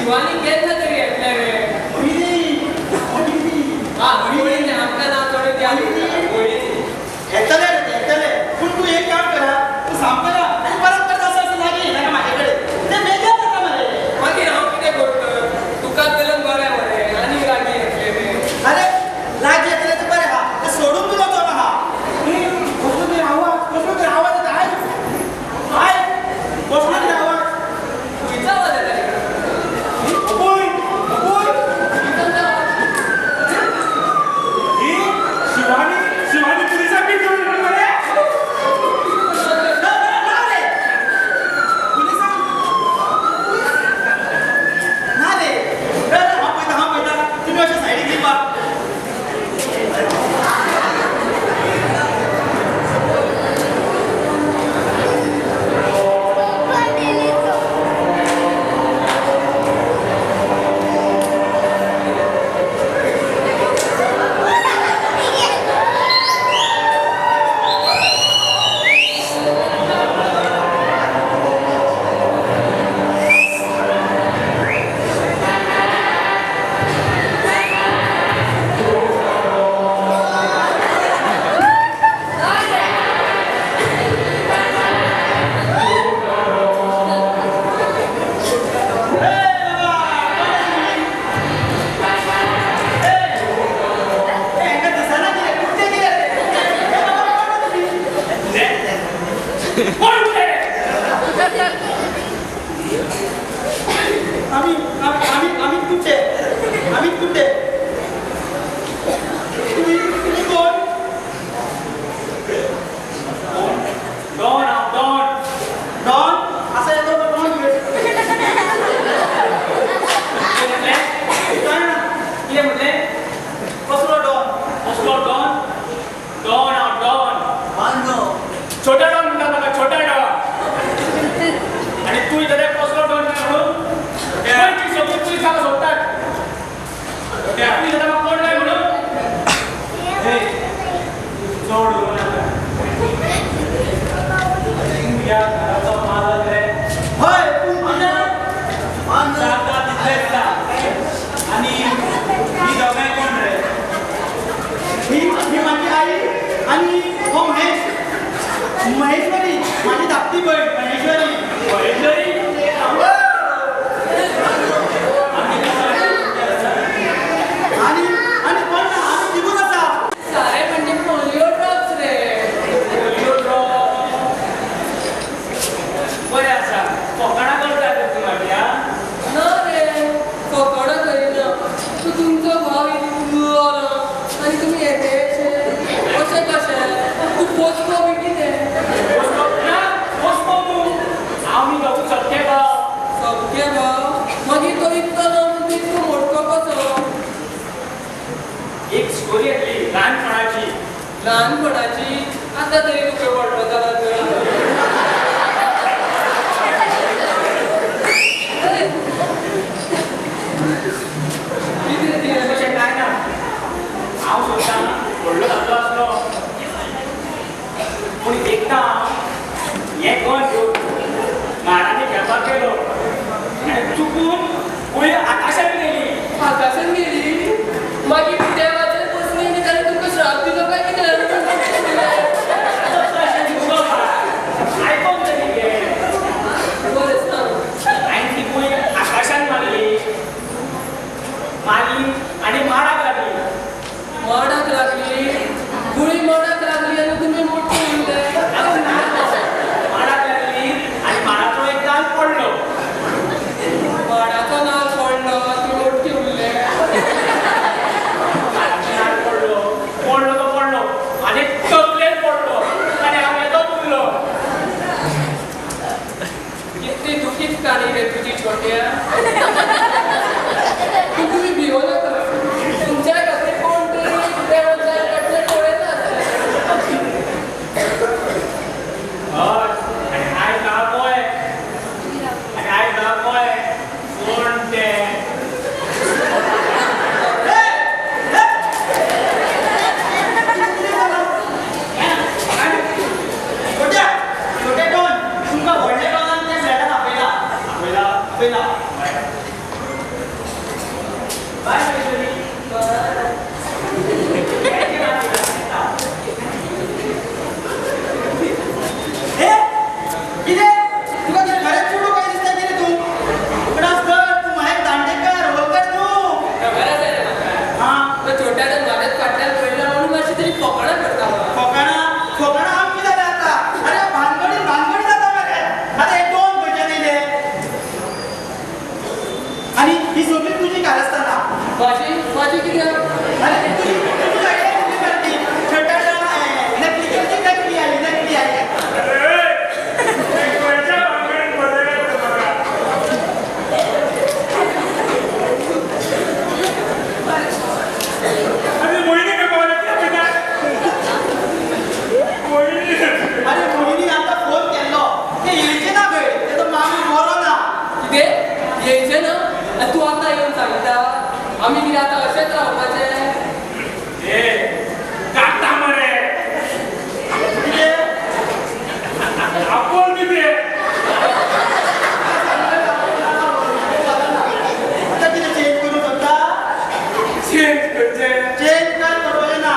शिवानी केन्ना तरी येतलें रे? हा मोहिनी आमकां ना थोडे ती मोहिनी येतले रे येतले. पूण तूं एक काम करा, तूं सामको या आनी परत परत असं असं लागीं येनाका म्हाजे कडेन. ते बेजार जाता मरे. मागीर हांव कितें करता? तुका जाल्यार बरें मरे आनी लागीं येतलें रे. अरे लागीं येतलें तर बरें आहा, तें सोडून बी वचो नाका. कसलो तरी आवाज, कसलो तरी आवाज येता. आयक आयक, कसलो तरी आवाज. खंयचो आवाज येता रे? अपूय अपूय. ही शिवानी, शिवानी पुलिसांक बी घेवन येयली मरे. ना ना रे पुलिसांक ना रे. हांव पळयता, हांव पळयता. तुमी अशें सायडीक दिवपा. कोण तुझे रे? आम्ही आम्ही आम्ही कुठे, आम्ही कुठे? तुम्ही तुम्ही कोण? डॉन हांव, डॉन. डॉन असं येतो तर डॉन कितें म्हटलें? कितें म्हटलें? कसलो डॉन? कसलो डॉन? डॉन हांव, डॉन. छोटा डॉन म्हणटा म्हाका, छोटा डॉन. आनी तूं जाल्यार कसलो डॉन काय म्हणून गोंयची सगळी पुलीस म्हाका सोदतात. तूं जाल्यार म्हाका कोण काय म्हणून? चड उलोवं नाका. ह्या घराचो मालक रे. हय पूण जाता तितलेंच जा. आनी ही दोगांय कोण रे? ही ही माझी आई आणि हो महेश, महेश्वरी माझी धाकटी बहीण महेश्वरी. महेश्वरी? आणि आणि कोण ना, आम्ही तिगूच आसा. सारे म्हणजे पोलिओ ड्रॉप्स रे. पोलिओ ड्रॉप बरें आसा. फकाणां करता तर तूं म्हाजी आं? ना रे, फकाणां करिना. तूं तुमचो भाव इतलो ना आनी तुमी येते अशें कशें? तूं पोचको बी कितें? पोसको ना, पोसको न्हू. आमी दोगूय सख्खे भाव. सख्खे भाव? मागीर तो इतलो ना पूण तूं इतको मोटको कसो? एक स्टोरी आसली ल्हानपणाची. ल्हानपणाची? आतां तरी तुका व्हडलो जाला तर. कितें तें? तशें कांय ना. हांव सोदतां व्हडलो जातलो आसलो. पूण एकदां हांव हें गन घेवन माडांनी खेळपाक गेलो आनी चुकून गुळी आकाशान गेली. आकाशान गेली? मागीर देवाचेर बसली आनी ताणें तुमकां श्राप दिलो काय कितें? आयकोन तरी घे. बरें सांग. हांवें ती गुळी आकाशान मारली, मारली आनी माडाक लागली. माडाक लागली? गुळी माडाक लागली आनी तुमी मोठे उरले? माडाक लागली आनी माडाचो एक नाल पडलो. माडाचो नाल पडलो, तुमी मोठे उरले. कारस्थानां. भाजी भाजी कित्याक? अरे तुजी तुजी छोटा नकली केली, नकली आली, नकली आली. अरे मोहिनी आता फोन केल्लो ते येयचे ना खंय, तेजो मामी बरो ना. कितें येयचें ना? आनी तूं आतां येवन सांगता? आमी कितें आतां अशेंच रावपाचें? ए काडटा मरे कितें आपोल कितें? आतां कितें चेंज करूं शकता? चेंज करचें? चेंज काय करपाचें ना.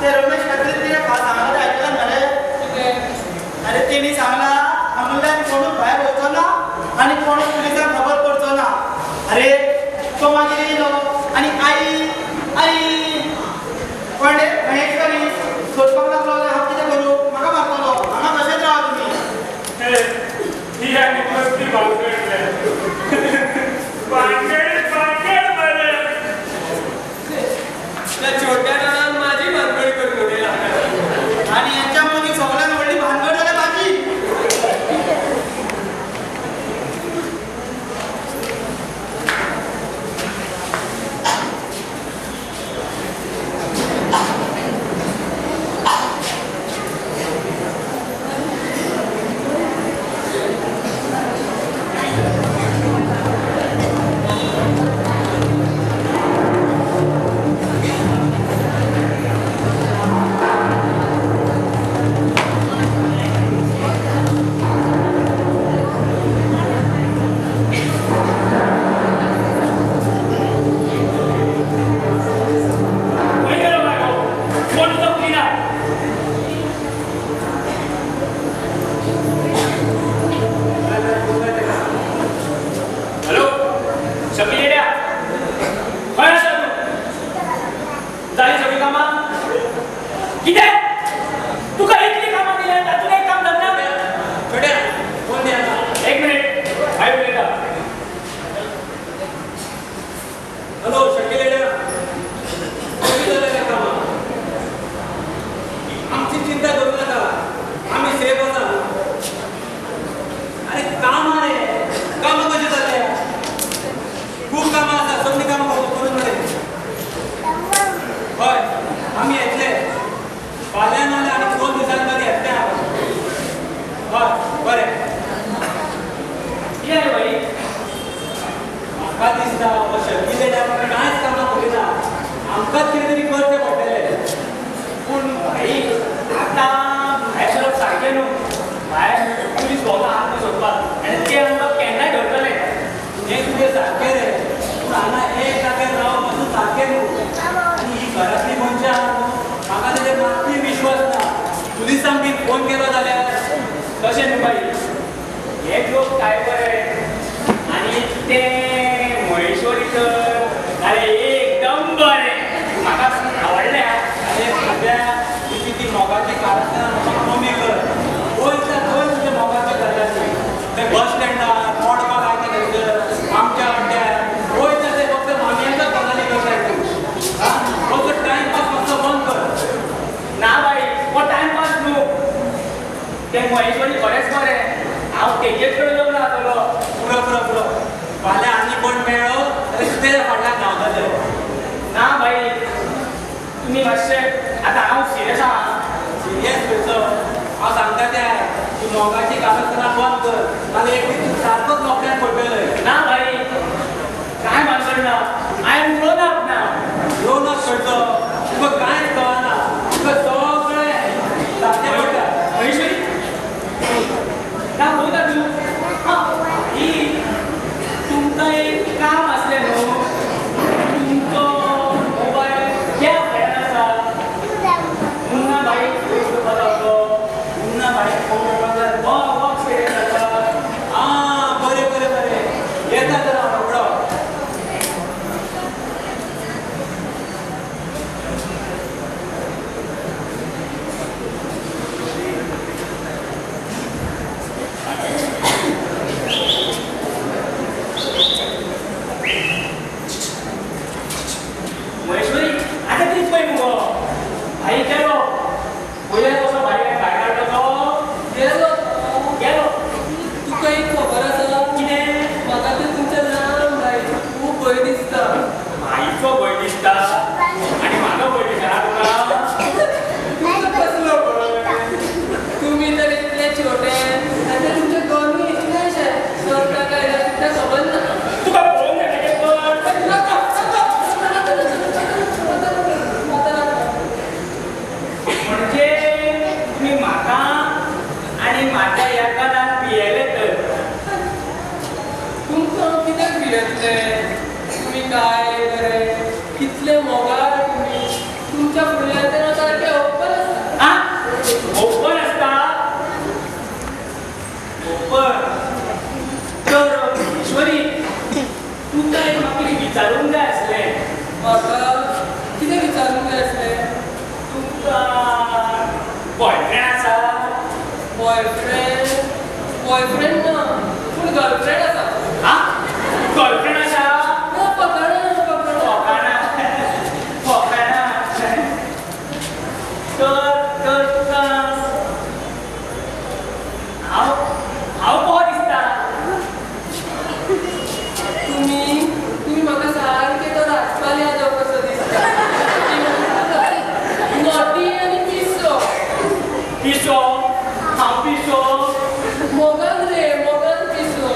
ते रमेश खातीर कितें सांगला तें आयकलां मरे? अरे तेणी सांगला हांगाल्यान कोणूच भायर वचचो ना आनी कोणूच पुलिसांक खबर पडचो ना. अरे तो मागीर येयलो आनी आई आई कोण महेश्वरी सोदपाक लागलो जाल्यार हांव कितें करूं? म्हाका मारतलो. हांगा कशेंच रावा तुमी. ही आनी कसली भानगड रे? भानगड भानगड मरे. त्या छोट्या नानान माझी भानगड करून उडयला. आनी हेंच्या मदीं सगळ्यान व्हडली भानगड जाल्या म्हाजी. हॅलो शमी येड्या, खंय आसा तूं? जाली सगळीं कामां? कितें तुका इतलीं कामां दिल्या तातूंत एक काम जातना? छोट्या फोन दी आतां. एक मिनीट, हांव उलयता. हॅलो शकील येड्या, कशी जाल्या रे कामां? आमची चिंता करूं नाका, आमी सेफ आसा. अरे कामां रे, कामां कशी जाल्या? खूब कामां आसा, सगळीं कामां करून मरे. हय आमी येतले फाल्यां नाल्यार आनी 2 दिसांनी तरी येतले आमी. हय बरें. कितें रे भाई? म्हाका दिसता हो शकील येड्या कांयच कामां करिना, आमकांच कितें तरी करचें पडटलें. पूण भाई आतां भायर सरप सारकें न्हू. भायर पुलीस भोंवता आमकां सोदपाक आनी ते आमकां केन्नाय धरतले. हें तुजें सारकें रे, पूण हांगा एक जाग्यार रावप पासून सारकें न्हू. आनी ही घरांतली मनशां आहा न्हू, म्हाका तेजेर मात्तूय विश्वास ना. पुलिसांक बीन फोन केलो जाल्यार तशें न्हू भाई, हे लोक काय बरे आनी ते महेश्वरी तर जाल्यार एकदम बरें, म्हाका आवडलें. अरे सद्या तुजी ती मोगाची कारस्थानां म्हाका कमी कर. वयता थंय तुज्या मोगाच्यो गजाली. ते बस स्टँडार मडगांव आयता थंयसर आमच्या अड्ड्यार वयता ते फक्त मामयांच्याच गजाली करताय तूं. आं, फक्त टायमपास मातसो बंद कर. ना बाई, हो टायमपास न्हू. ते महेश्वरी खरेंच बरें, हांव तेजेच कडेन लग्न जातलो. पुरो पुरो पुरो, फाल्यां आनी कोण मेळ्ळो जाल्यार तेज्या फाटल्यान धांवतले. ना बाई, तुमी मातशें आतां हांव सिरियस आहा. सिरियस खंयचो? हांव सांगता तें तूं मोगाची कारस्थानां बंद कर, नाल्यार एक दीस तूं सारकोच मोकळ्यान पडटलें. ना भाई, कांय भानगड ना. I am grown up ना. ग्रोन अप खंयचो? तुका कांयच कळना, तुका सगळें सारकें पडटा. महेश्वरी ना पळयता तूं. आं ही तुमकां एक काम आसलें न्हू, तुमचो मोबायल त्या फ्लॅटान आसा. मुन्ना भाई करपाचो, मुन्ना भाई फोन करपाक जाय. बॉक्स आसा. आं बरें बरें बरें, येता तर हांव रोखडो. आईचो भंय दिसता आनी म्हाका भंय दिसना तुका. तुमचो कसलो भंय? तुमी तर इतले छोटे आनी तुमचे गनूय इतलेशे सरता काय ना तुमकां खबर ना. तुका पळोवंक जाय तेजें पण. नाका नाका नाका नाका. म्हणजे तुमी म्हाका आनी म्हाज्या ह्या गनाक भियेले तर. तुमकां कित्याक भियेतले? तुमी काय बरे कितले मोगाळ तुमी. तुमच्या फुडल्यान तर हांव सारकें ओपन आसा. आ ओपन आसता ओपन. तर ईश्वरी तुका एक म्हाका कितें विचारूंक जाय आसलें. म्हाका कितें विचारूंक जाय आसलें? तुमकां बॉयफ्रेंड आसा? बॉयफ्रेंड? बॉयफ्रेंड ना, पूण गर्लफ्रेंड आसा. आ गर्लफ्रेंड आसा? ना पकडना पकडना. फकाणां फकाणां. तर तर तुका हांव हांव कसो दिसता? तुमी तुमी म्हाका सारके तो राजपाल यादव कसो दिसता. नॉटी आनी पिसो. पिसो? हांव पिसो? मोगान रे, मोगान पिसो.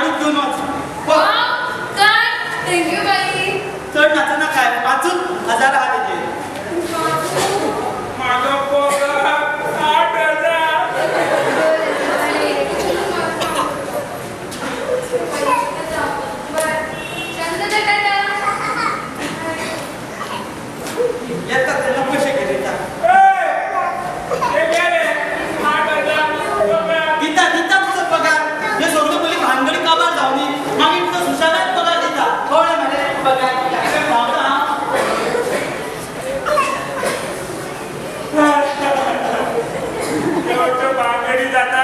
कार्डूच घेवन वच. कार्ड? Thank you बाई. चड नाचना काय, 5,000 आहा तेजेर. म्हाजो पगार 8,000. येता तेन्ना पयशे घेवन येता. दिता दिता तुजो पगार. हे सगळ्यो पयलीं भानगडी काबार जावनी, मागीर तुजो सुशेगाद पगार दिता. कळ्ळें मरे? पगार दिता. धांवता हांव. भानगडी जाता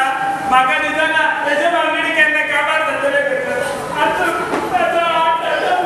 म्हाका दिसना तेजे भानगडी केन्ना काबार जातले. आतां 8,000.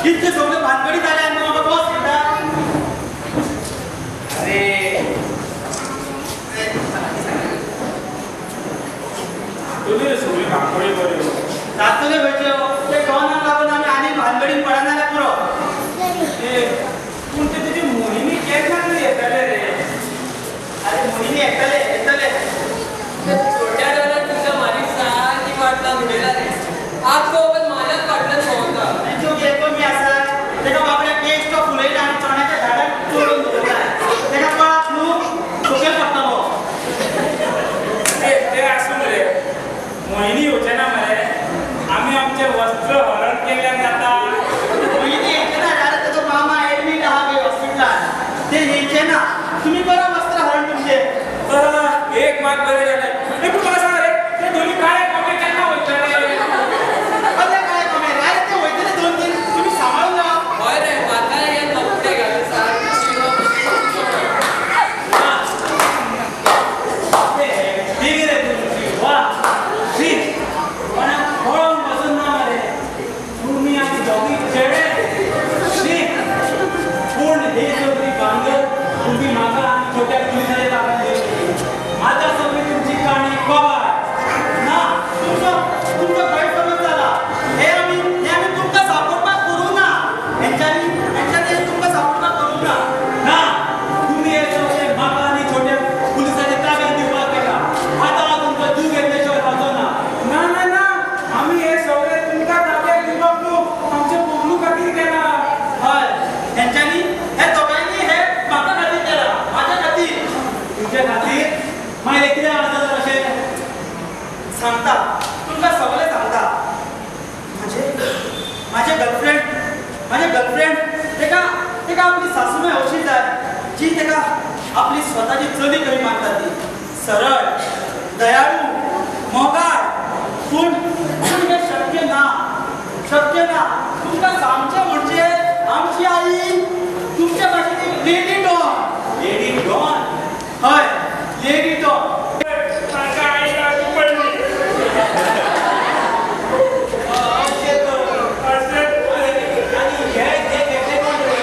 इतले सगळे भानगडी जाले आनी म्हाका बॉस म्हणटा. अरे तुमी सगळी भानगडी बऱ्यो जातले खंयच्यो ते डॉनाक लागून आमी आनी भानगडीन पडना जाल्यार पुरो. पूण ते तुजी मोहिनी केन्ना तरी येतले रे? अरे मोहिनी येतले येतले. छोट्या डॉनाक तुमच्या मारीक सारकी वाट लावन उडयला रे. आख्खो वगत म्हाज्याच फाटल्यान भोंवता. तेंच्यो कितें कमी आसा? तेका बाबड्याक बेश्टो फुलयला आनी चण्याच्या झाडाक चोडून दवरला. तेका कळात न्हू सकयल पडटलो. ते आसूं रे, मोहिनी येवचें ना मरे. आमी आमचें वस्त्र हरण केल्ल्यान जाता. मोहिनी येवचें ना जाल्यार तेजो मामा एडमीट आहा खंय हॉस्पिटलान. ते येवचें ना. तुमी करा वस्त्र हरण तुमचें. एक मात बरें जालें. पूण म्हाका सांग रे, ते दोनी काळे कोंबे केन्ना वयतले? कसले काळे कोंबे? अरे ते वयतले 2-3. तुमी सांबाळून राव. हय रे, म्हाका हे कपडे घालून सारके पूण ही सगळी भानगड तुमी म्हाका आनी छोट्या पुलिसाच्या ताब्यांत दिली. आतां सगळी तुमची काणी कबार. ना, तुमचो तुमचो गैरसमज जाला. हे आमी तुमकां सापडपाक करूंक ना. हेंच्यांनी हेंच्यांनी तुमकां सापडपाक करूंक ना. ना, तुमी हे सगळे म्हाका आनी छोट्या पुलिसाच्या ताब्यांत दिवपाक केला. आतां हांव तुमकां जीव घेतले शिवाय रावचो ना. ना ना ना, आमी हे सगळे तुमकां ताब्यांत दिवपाक न्हू, आमच्या बबलू खातीर केला. हय, हेंच्यांनी हे दोगांयनी हे म्हाका खातीर केला, म्हाज्या खातीर. तुमच्या खातीर? मागीर कितें आसा तर अशें? सांगता तुमकां सगळें सांगता. म्हाजे म्हाजे गर्लफ्रेंड म्हाजे गर्लफ्रेंड तेका तेका आपली सासूमाय अशी जाय जी तेका आपली स्वताची चली कशी मानता ती. सरळ, दयाळू, मोगाळ. पूण पूण हें शक्य ना, शक्य ना. तुमकां सांगचें म्हणजे आमची आई तुमच्या भाशेन एक लेडी डॉन. Lady don? हय, लेडी डॉन. म्हाका आई लागू पडली. अशें तर. अशें आनी हे जे घेतले कोण रे?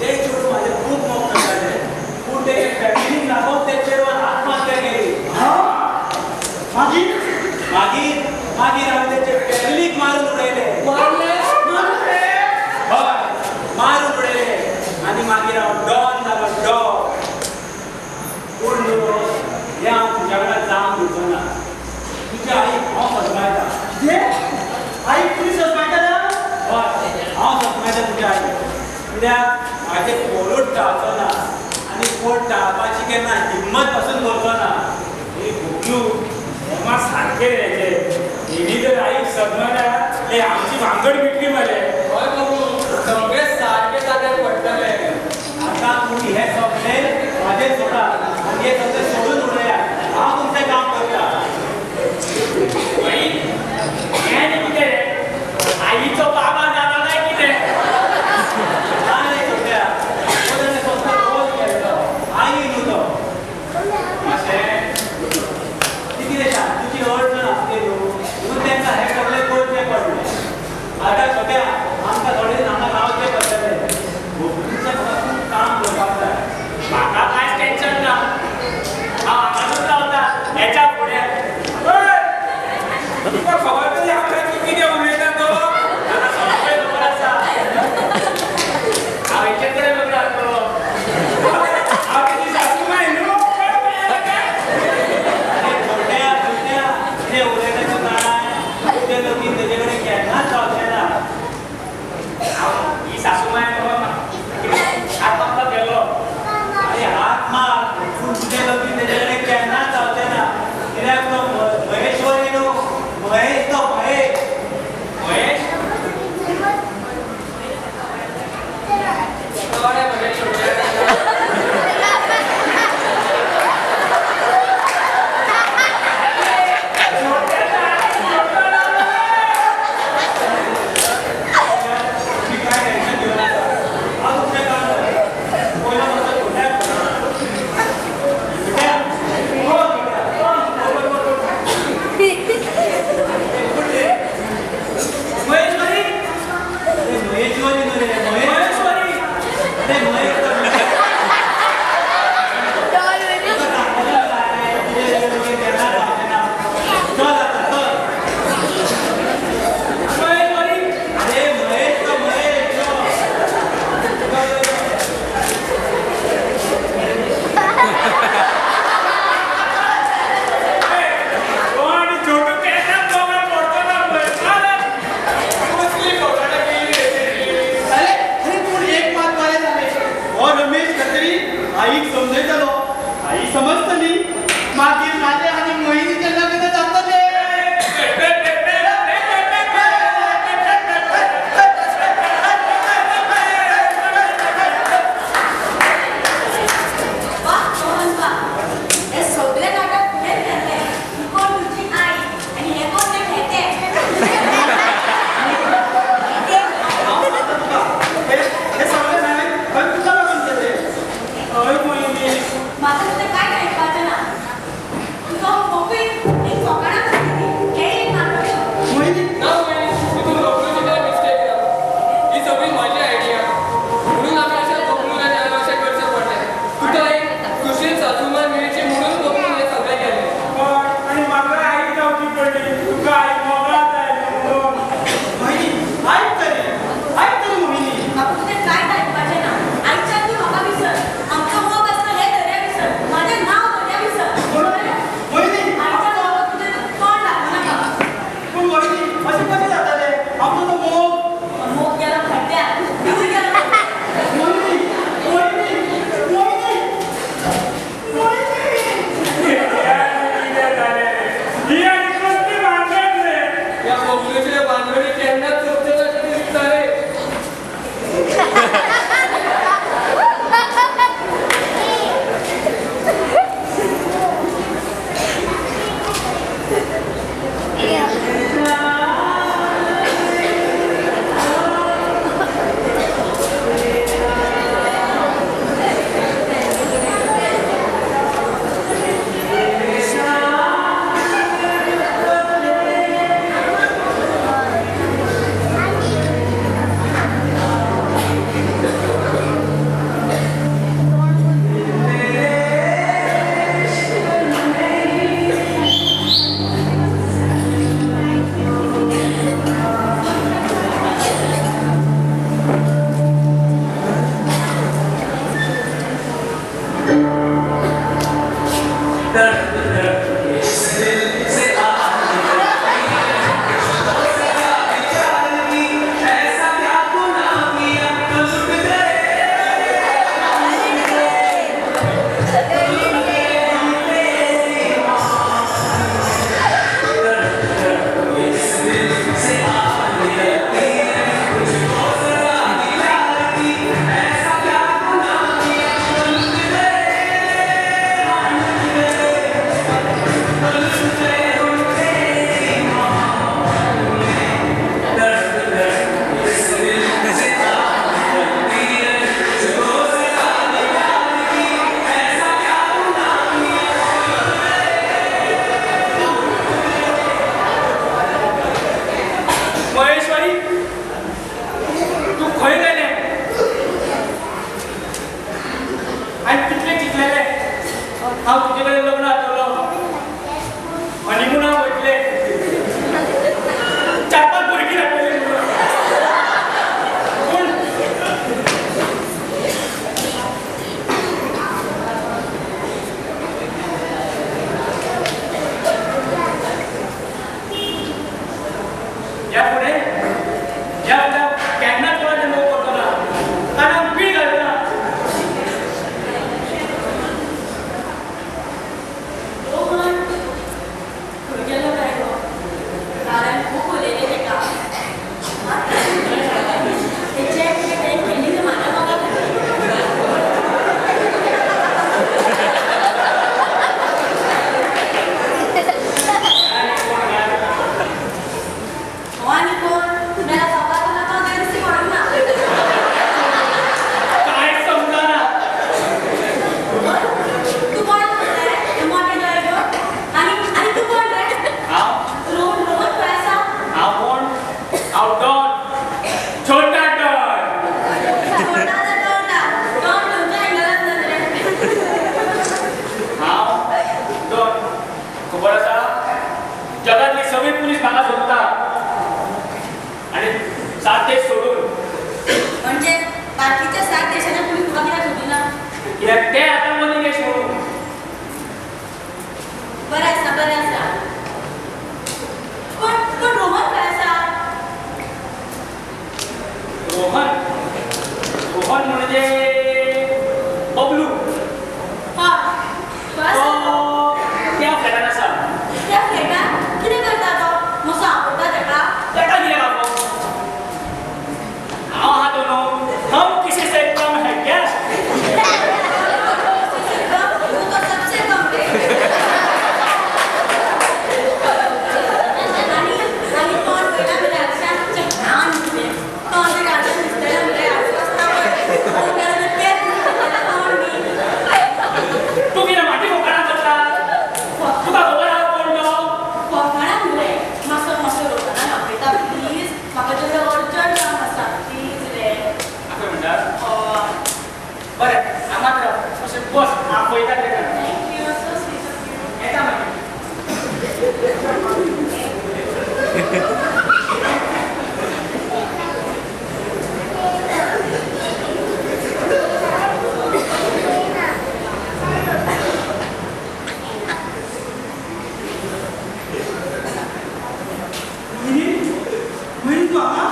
ते चेडूं म्हाजें खूब मोग करतालें पूण तेजे फॅमिलीक लागून ते चेडवान आत्महत्या केली. मागीर मागीर मागीर हांवें तेचे फॅमिलीक मारून उडयले. मारले? हय, मारून उडयले आनी मागीर हांव डॉन जालो, डॉन. पूण न्हू हें हांव तुज्या कडेन जावन दिवचो ना. तुज्या आईक हांव सजमायता. कितें? आईक तुमी सजमायता? हय, हांव सजमायता तुज्या आईक. कित्याक म्हाजें कोणूच टाळचो ना आनी कोण टाळपाची केन्ना हिम्मत पासून करचो ना. हे भोगलू हे मात सारकें हेचें. हेणी जर आईक सजमायल्यार हे आमची भांगड मिटली मरे. हय बाबू, सगळे सारके जाग्यार पडटले. आतां तुमी हें सगळें म्हाजें सोडा आनी हें सगळें सोडून उडयात. हांव तुमचें काम करता. बाई, हें आनी कितें रे? आईचो बाबा जाला काय कितें? ना रे छोट्या, हो ताणें फक्त रोल केल्लो, आई न्हू तो. मातशें ती कितें शांतूची अडचण आसली न्हू, म्हणून तांकां हें सगळें करचें पडलें. आतां छोट्या, आमकां थोडे दीस हांगा रावचें पडटलें. भोगलूचें म्हाका खूब काम करपाक जाय. म्हाका कांयच टेन्शन ना, हांव हांगासूच रावता हेच्या फुड्यान. तुका खबर तरी आसा तूं कितें उलयता तो? म्हाका सगळें खबर आसा. हांव हेचे कडेन लग्न जातलो. हांव तुजी सासूमाय न्हू. अरे छोट्या, छोट्या, कितें उलयता तूं जाणाय? तुजें लगीन तेजे कडेन केन्नाच जावचें ना. हांव ही सासूमाय हात मारपाक गेलो. अरे हात मार, पूण तुजें लगीन तेजे कडेन केन्नाच जावचें ना. कित्याक तो महेश्वरी न्हू, महेश तो महेश. महेश? बरें मरे छोट्या. तुम्ही काय टेन्शन घेऊ नका. हांव तुमचें काम करता. पयलो मातसो छोट्याक फोन. छोट्या, हो छोट्या, हो, हो, हो, हो. महेश्वरी? अरे महेश्वरी न्हू रे, महेश्वरी. अरे महेश तो महेश. तुका सांगतलें काय, तुजें लगीन केन्ना जावचें ना. चल आतां चल. महेश्वरी? अरे महेश तो महेश. चल. अरे अरे पूण एक मात बरें जालें, हो रमेश खत्री आईक समजयतलो, आई समजतली, मागीर म्हाजें आनी मोहिनीचें लग्न जातलें. वा रोहन वा, हे सगळे नाटक तुवें केल्लें. ही कोण तुजी आई आनी हे कोण ते खेते. हांव सांगता तुका, हे सगळें हांवें खंय तुका लागून केलें. हय मोहिनी. म्हाका तुजें कांयच आयकपाचें ना. तुजो म्हणजे बबलू. हय, खंय आसा तो? त्या फ्लॅटान आसा. त्या फ्लॅटान कितें करता तो? मातसो आपयता तेका. तेका कितें आपोवप? हांव आहा तो न्हू, हम किसी से कम है क्या? तू तो सबसे कम रे. आनी आनी तोंड पळयता म्हळ्यार आरशान तुजें घाण दिसलें. तोंड ते आरशान दिसतलें म्हळ्यार आरसो आसता पळय, तोंडार तें दिसतलें तोंड न्ही. तूं कितें माटी फकाणां करता? तुका खबर आहा कोण तो? फकाणां न्हू रे, मातसो मातसो रोहनाक आपयता प्लीज. म्हाका तेजें अर्जंट काम आसा, प्लीज रे. आपय म्हणटा? हय. बरें, हांगाच राव, मातशें बस, आपयता तेका. Thank you, so sweet of you. येता मागीर. मोहिनी, मोहिनी तूं हांगा?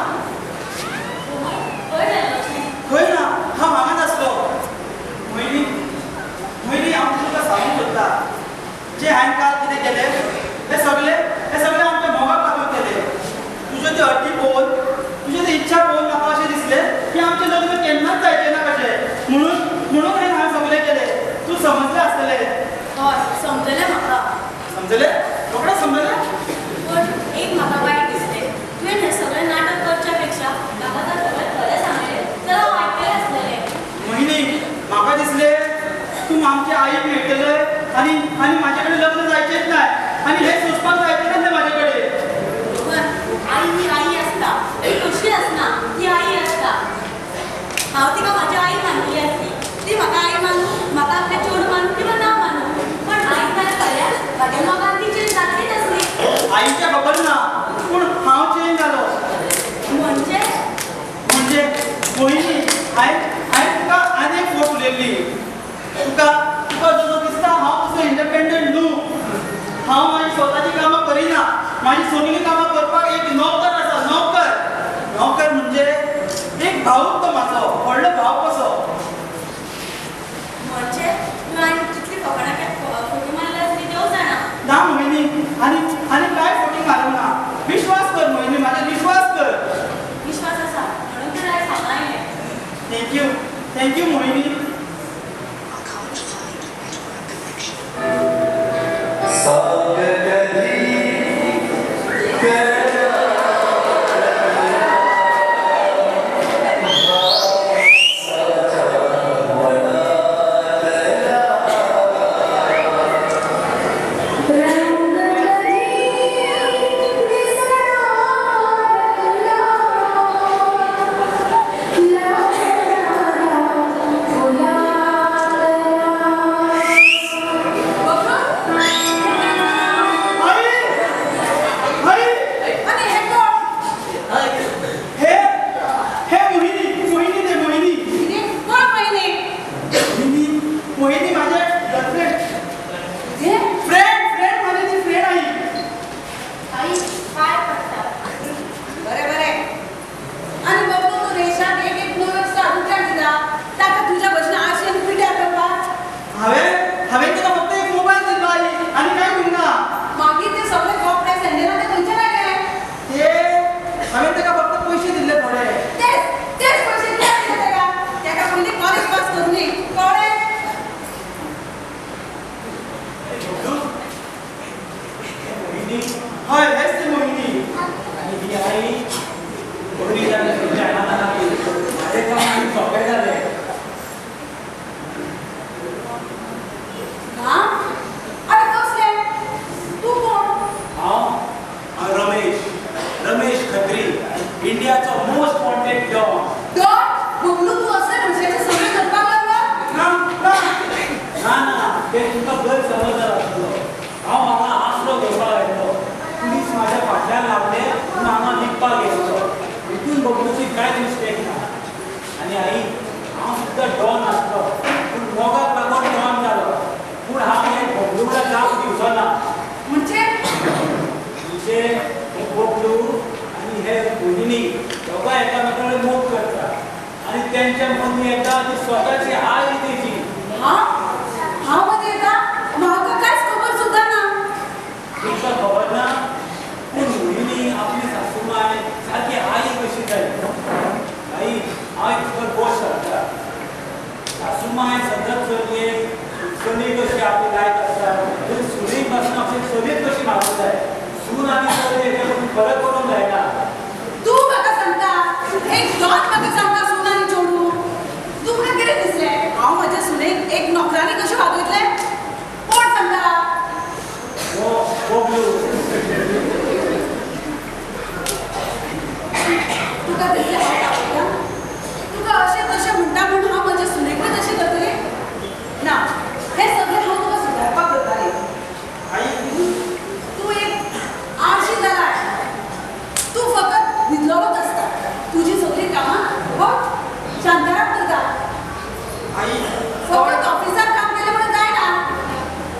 खंय गेल्लो तूं? खंय ना, हांव हांगाच आसलो. मोहिनी, मोहिनी, हांव तुका सांगूंक सोदता, जें हांवें काल कितें केलें तें सगळें, तें सगळें आमच्या मोगाक लागून केलें. तुज्यो त्यो अटी पळोवन, तुज्यो त्यो इच्छा पळोवन म्हाका अशें दिसलें की आमचें लग्न केन्नाच जायचें ना कशें, म्हणून म्हणून हांवें सगळें केलें. तूं समजलें आसतलें. हय, समजलें म्हाका. समजलें? रोखडें समजलें? पूण एक म्हाका वायट दिसलें, तुवें हें सगळें नाटक करच्या पेक्षा म्हाका जर सगळें खरें सांगलें जाल्यार हांव आयकलें आसलेलें. मोहिनी, म्हाका दिसलें तूं आमचे आईक मेळटलें आनी आनी म्हाजे कडेन लग्न जायचेंच ना, आनी हें सोंसपाक जायचें नासलें म्हाजे कडेन. रोहन, आई ही आई आसता, ती कशी आसना, ती आई आसता. हांव तिका म्हाजी आई मानली आसली, ती म्हाका आई मानूं, म्हाका आपलें चेडूं मानूं किंवा ना मानूं, पण आई जालें जाल्यार म्हाज्या मोगान ती चेंज जातलीच आसली. आईच्या खबर ना, पूण हांव चेंज जालो. म्हणजे? म्हणजे मोहिनी, हांवें हांवें तुका आनी एक फट उलयल्ली. तुका तुका जसो दिसता हांव तसो इंडिपेंडंट न्हू. हांव म्हाजी स्वताची कामां करिना. म्हाजी सगळीं कामां करपाक एक नोकर आसा, नोकर. नोकर म्हणजे एक भावूच तो म्हाजो, व्हडलो भाव कसो. म्हणजे तूं आनी कितली फकाणां फटी मारल्या आसली देव जाणा. ना मोहिनी, आनी आनी कांय फटी मारूंक ना. विश्वास कर मोहिनी, म्हाजेर विश्वास कर. विश्वास आसा म्हणून तर हांवें सांगलां हें. Thank you, thank you Mohini. Bablu, आई, आई, आनी हें कोण? हे हे मोहिनी, मोहिनी ते मोहिनी. कितें? कोण मोहिनी? मोहिनी, मोहिनी म्हाजें गर्लफ्रेंड. कितें? फ्रेंड, फ्रेंड म्हाजी ती फ्रेंड आई. आई पांय पडटा. बरें बरें. आनी बबलू, तूं रेशाक एक एक नव्यो 100 रुपया दिता, ताका तुज्या भशेन आशेन पिड्ड्यार करपाक? हांवें हांवें ताका फक्त एक मोबायल दिल्लो आई, आनी कांय दिवंक ना. मागीर ते सगळे कपडे सँडेलां ते खंयचे मेळ्ळे? ते हांवें ताका फक्त पयशे दिल्ले थोडे. तेच तेच पयशे कित्याक दिले तेका? तेका पयलीं कॉलेज पास करूं दी, कळ्ळें? बबलू, हे मोहिनी. हय, हेच ती मोहिनी. आनी ही आई. बरी जालें तुमच्या हातान आयली. म्हाजें काम आनी सोंपें जालें. काम? आरे कसलें? तूं कोण? हांव हांव रमेश, रमेश खत्री, इंडियाचो most wanted don. Don? Bablu, तूं असले मनशाचे सगळें करपाक लागला? ना ना. ना ना, ते तुमकां गैरसमज जाला आसतलो. हांव हांगा आसरो घेवपाक आयिल्लो. पुलीस म्हाज्या फाटल्यान लागले म्हूण हांगा लिपपाक येयल्लो. हितून बबलूची कांयच मिस्टेक ना. आनी आई, हांव सुद्दां डॉन आसलो, पूण मोगाक लागून डॉन जालो. पूण हांव हे बबलू वांगडा जावंक दिवचो ना. म्हणजे? म्हणजे हे बबलू आनी हे मोहिनी दोगांय एकामेका कडेन मोग करता आनी त्यांच्या मदीं येता ती स्वताची आई तेजी. हा हांव मदीं येता? म्हाका कांयच खबर सुद्दां ना. तुमकां खबर ना? पूण मोहिनी आपली सासूमाय सारकी आई कशी जाली. आई हांव एक तुका गोश्ट सांगता. सासूमाय सदत चलयेक चली कशी आपली लायक आसता तरी सुनेक पासून आपली चलयेक कशी मागूंक जाय. सून आनी चली हेच्या मदीं फरक करूंक जायना. तूं म्हाका सांगता एक दोन म्हाका सांगता सून आनी चेडूं. तुमकां कितें दिसलें हांव म्हज्या सुनेक एक नोकरांनी कशें वागयतलें? कोण सांगता? तुका दिसलें हांव तापयता? तुका अशें तशें म्हणटा म्हूण हांव म्हज्या सुनेकूय तशें करतलें? ना, हें सगळें हांव तुका सुदारपाक करतालें. तूं एक आळशी जालाय. तूं फकत न्हिदलोच आसता. तुजी सगळीं कामां फक्त शांताराम करता. फकत ऑफिसांत काम केलें म्हणून जायना,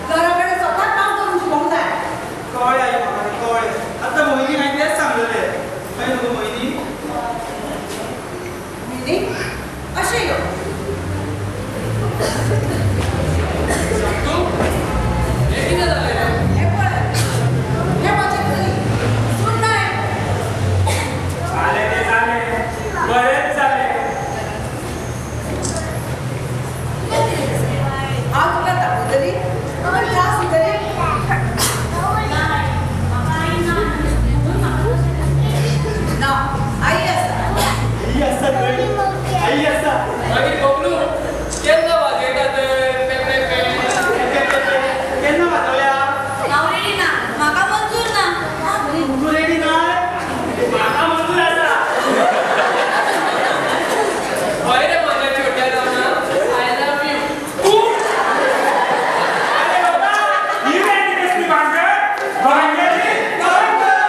घरा कडेन स्वताक काम करून शिकोवंक जाय. कळ्ळें आई म्हाका कळ्ळें. आतां मोहिनी हांवें तेंच सांगलेलें. कळ्ळें न्हू मोहिनी? मोहिनी अशें यो. तूं हें कितें जालें? हें पळय, हें म्हजें चली सून नाय. जालें तें जालें, बरेंच जालें. तुका कितें दिसलें हांव तुका तापयतली? तुका त्रास दितली? ना, आई आसा. आई आसा कळ्ळी? आई आसा. मागीर बबलू केन्ना वाजयता ते पे पे पे? केन्ना वाजोवया? हांव रेडी ना. म्हाका मंजूर ना. तूं रेडी ना? म्हाका मंजूर आसा. हय रे म्हज्या छोट्या रामा, I love you. तूं? अरे बाबा, ही रे ती कसली भानगड? भानगड रे, भानगड.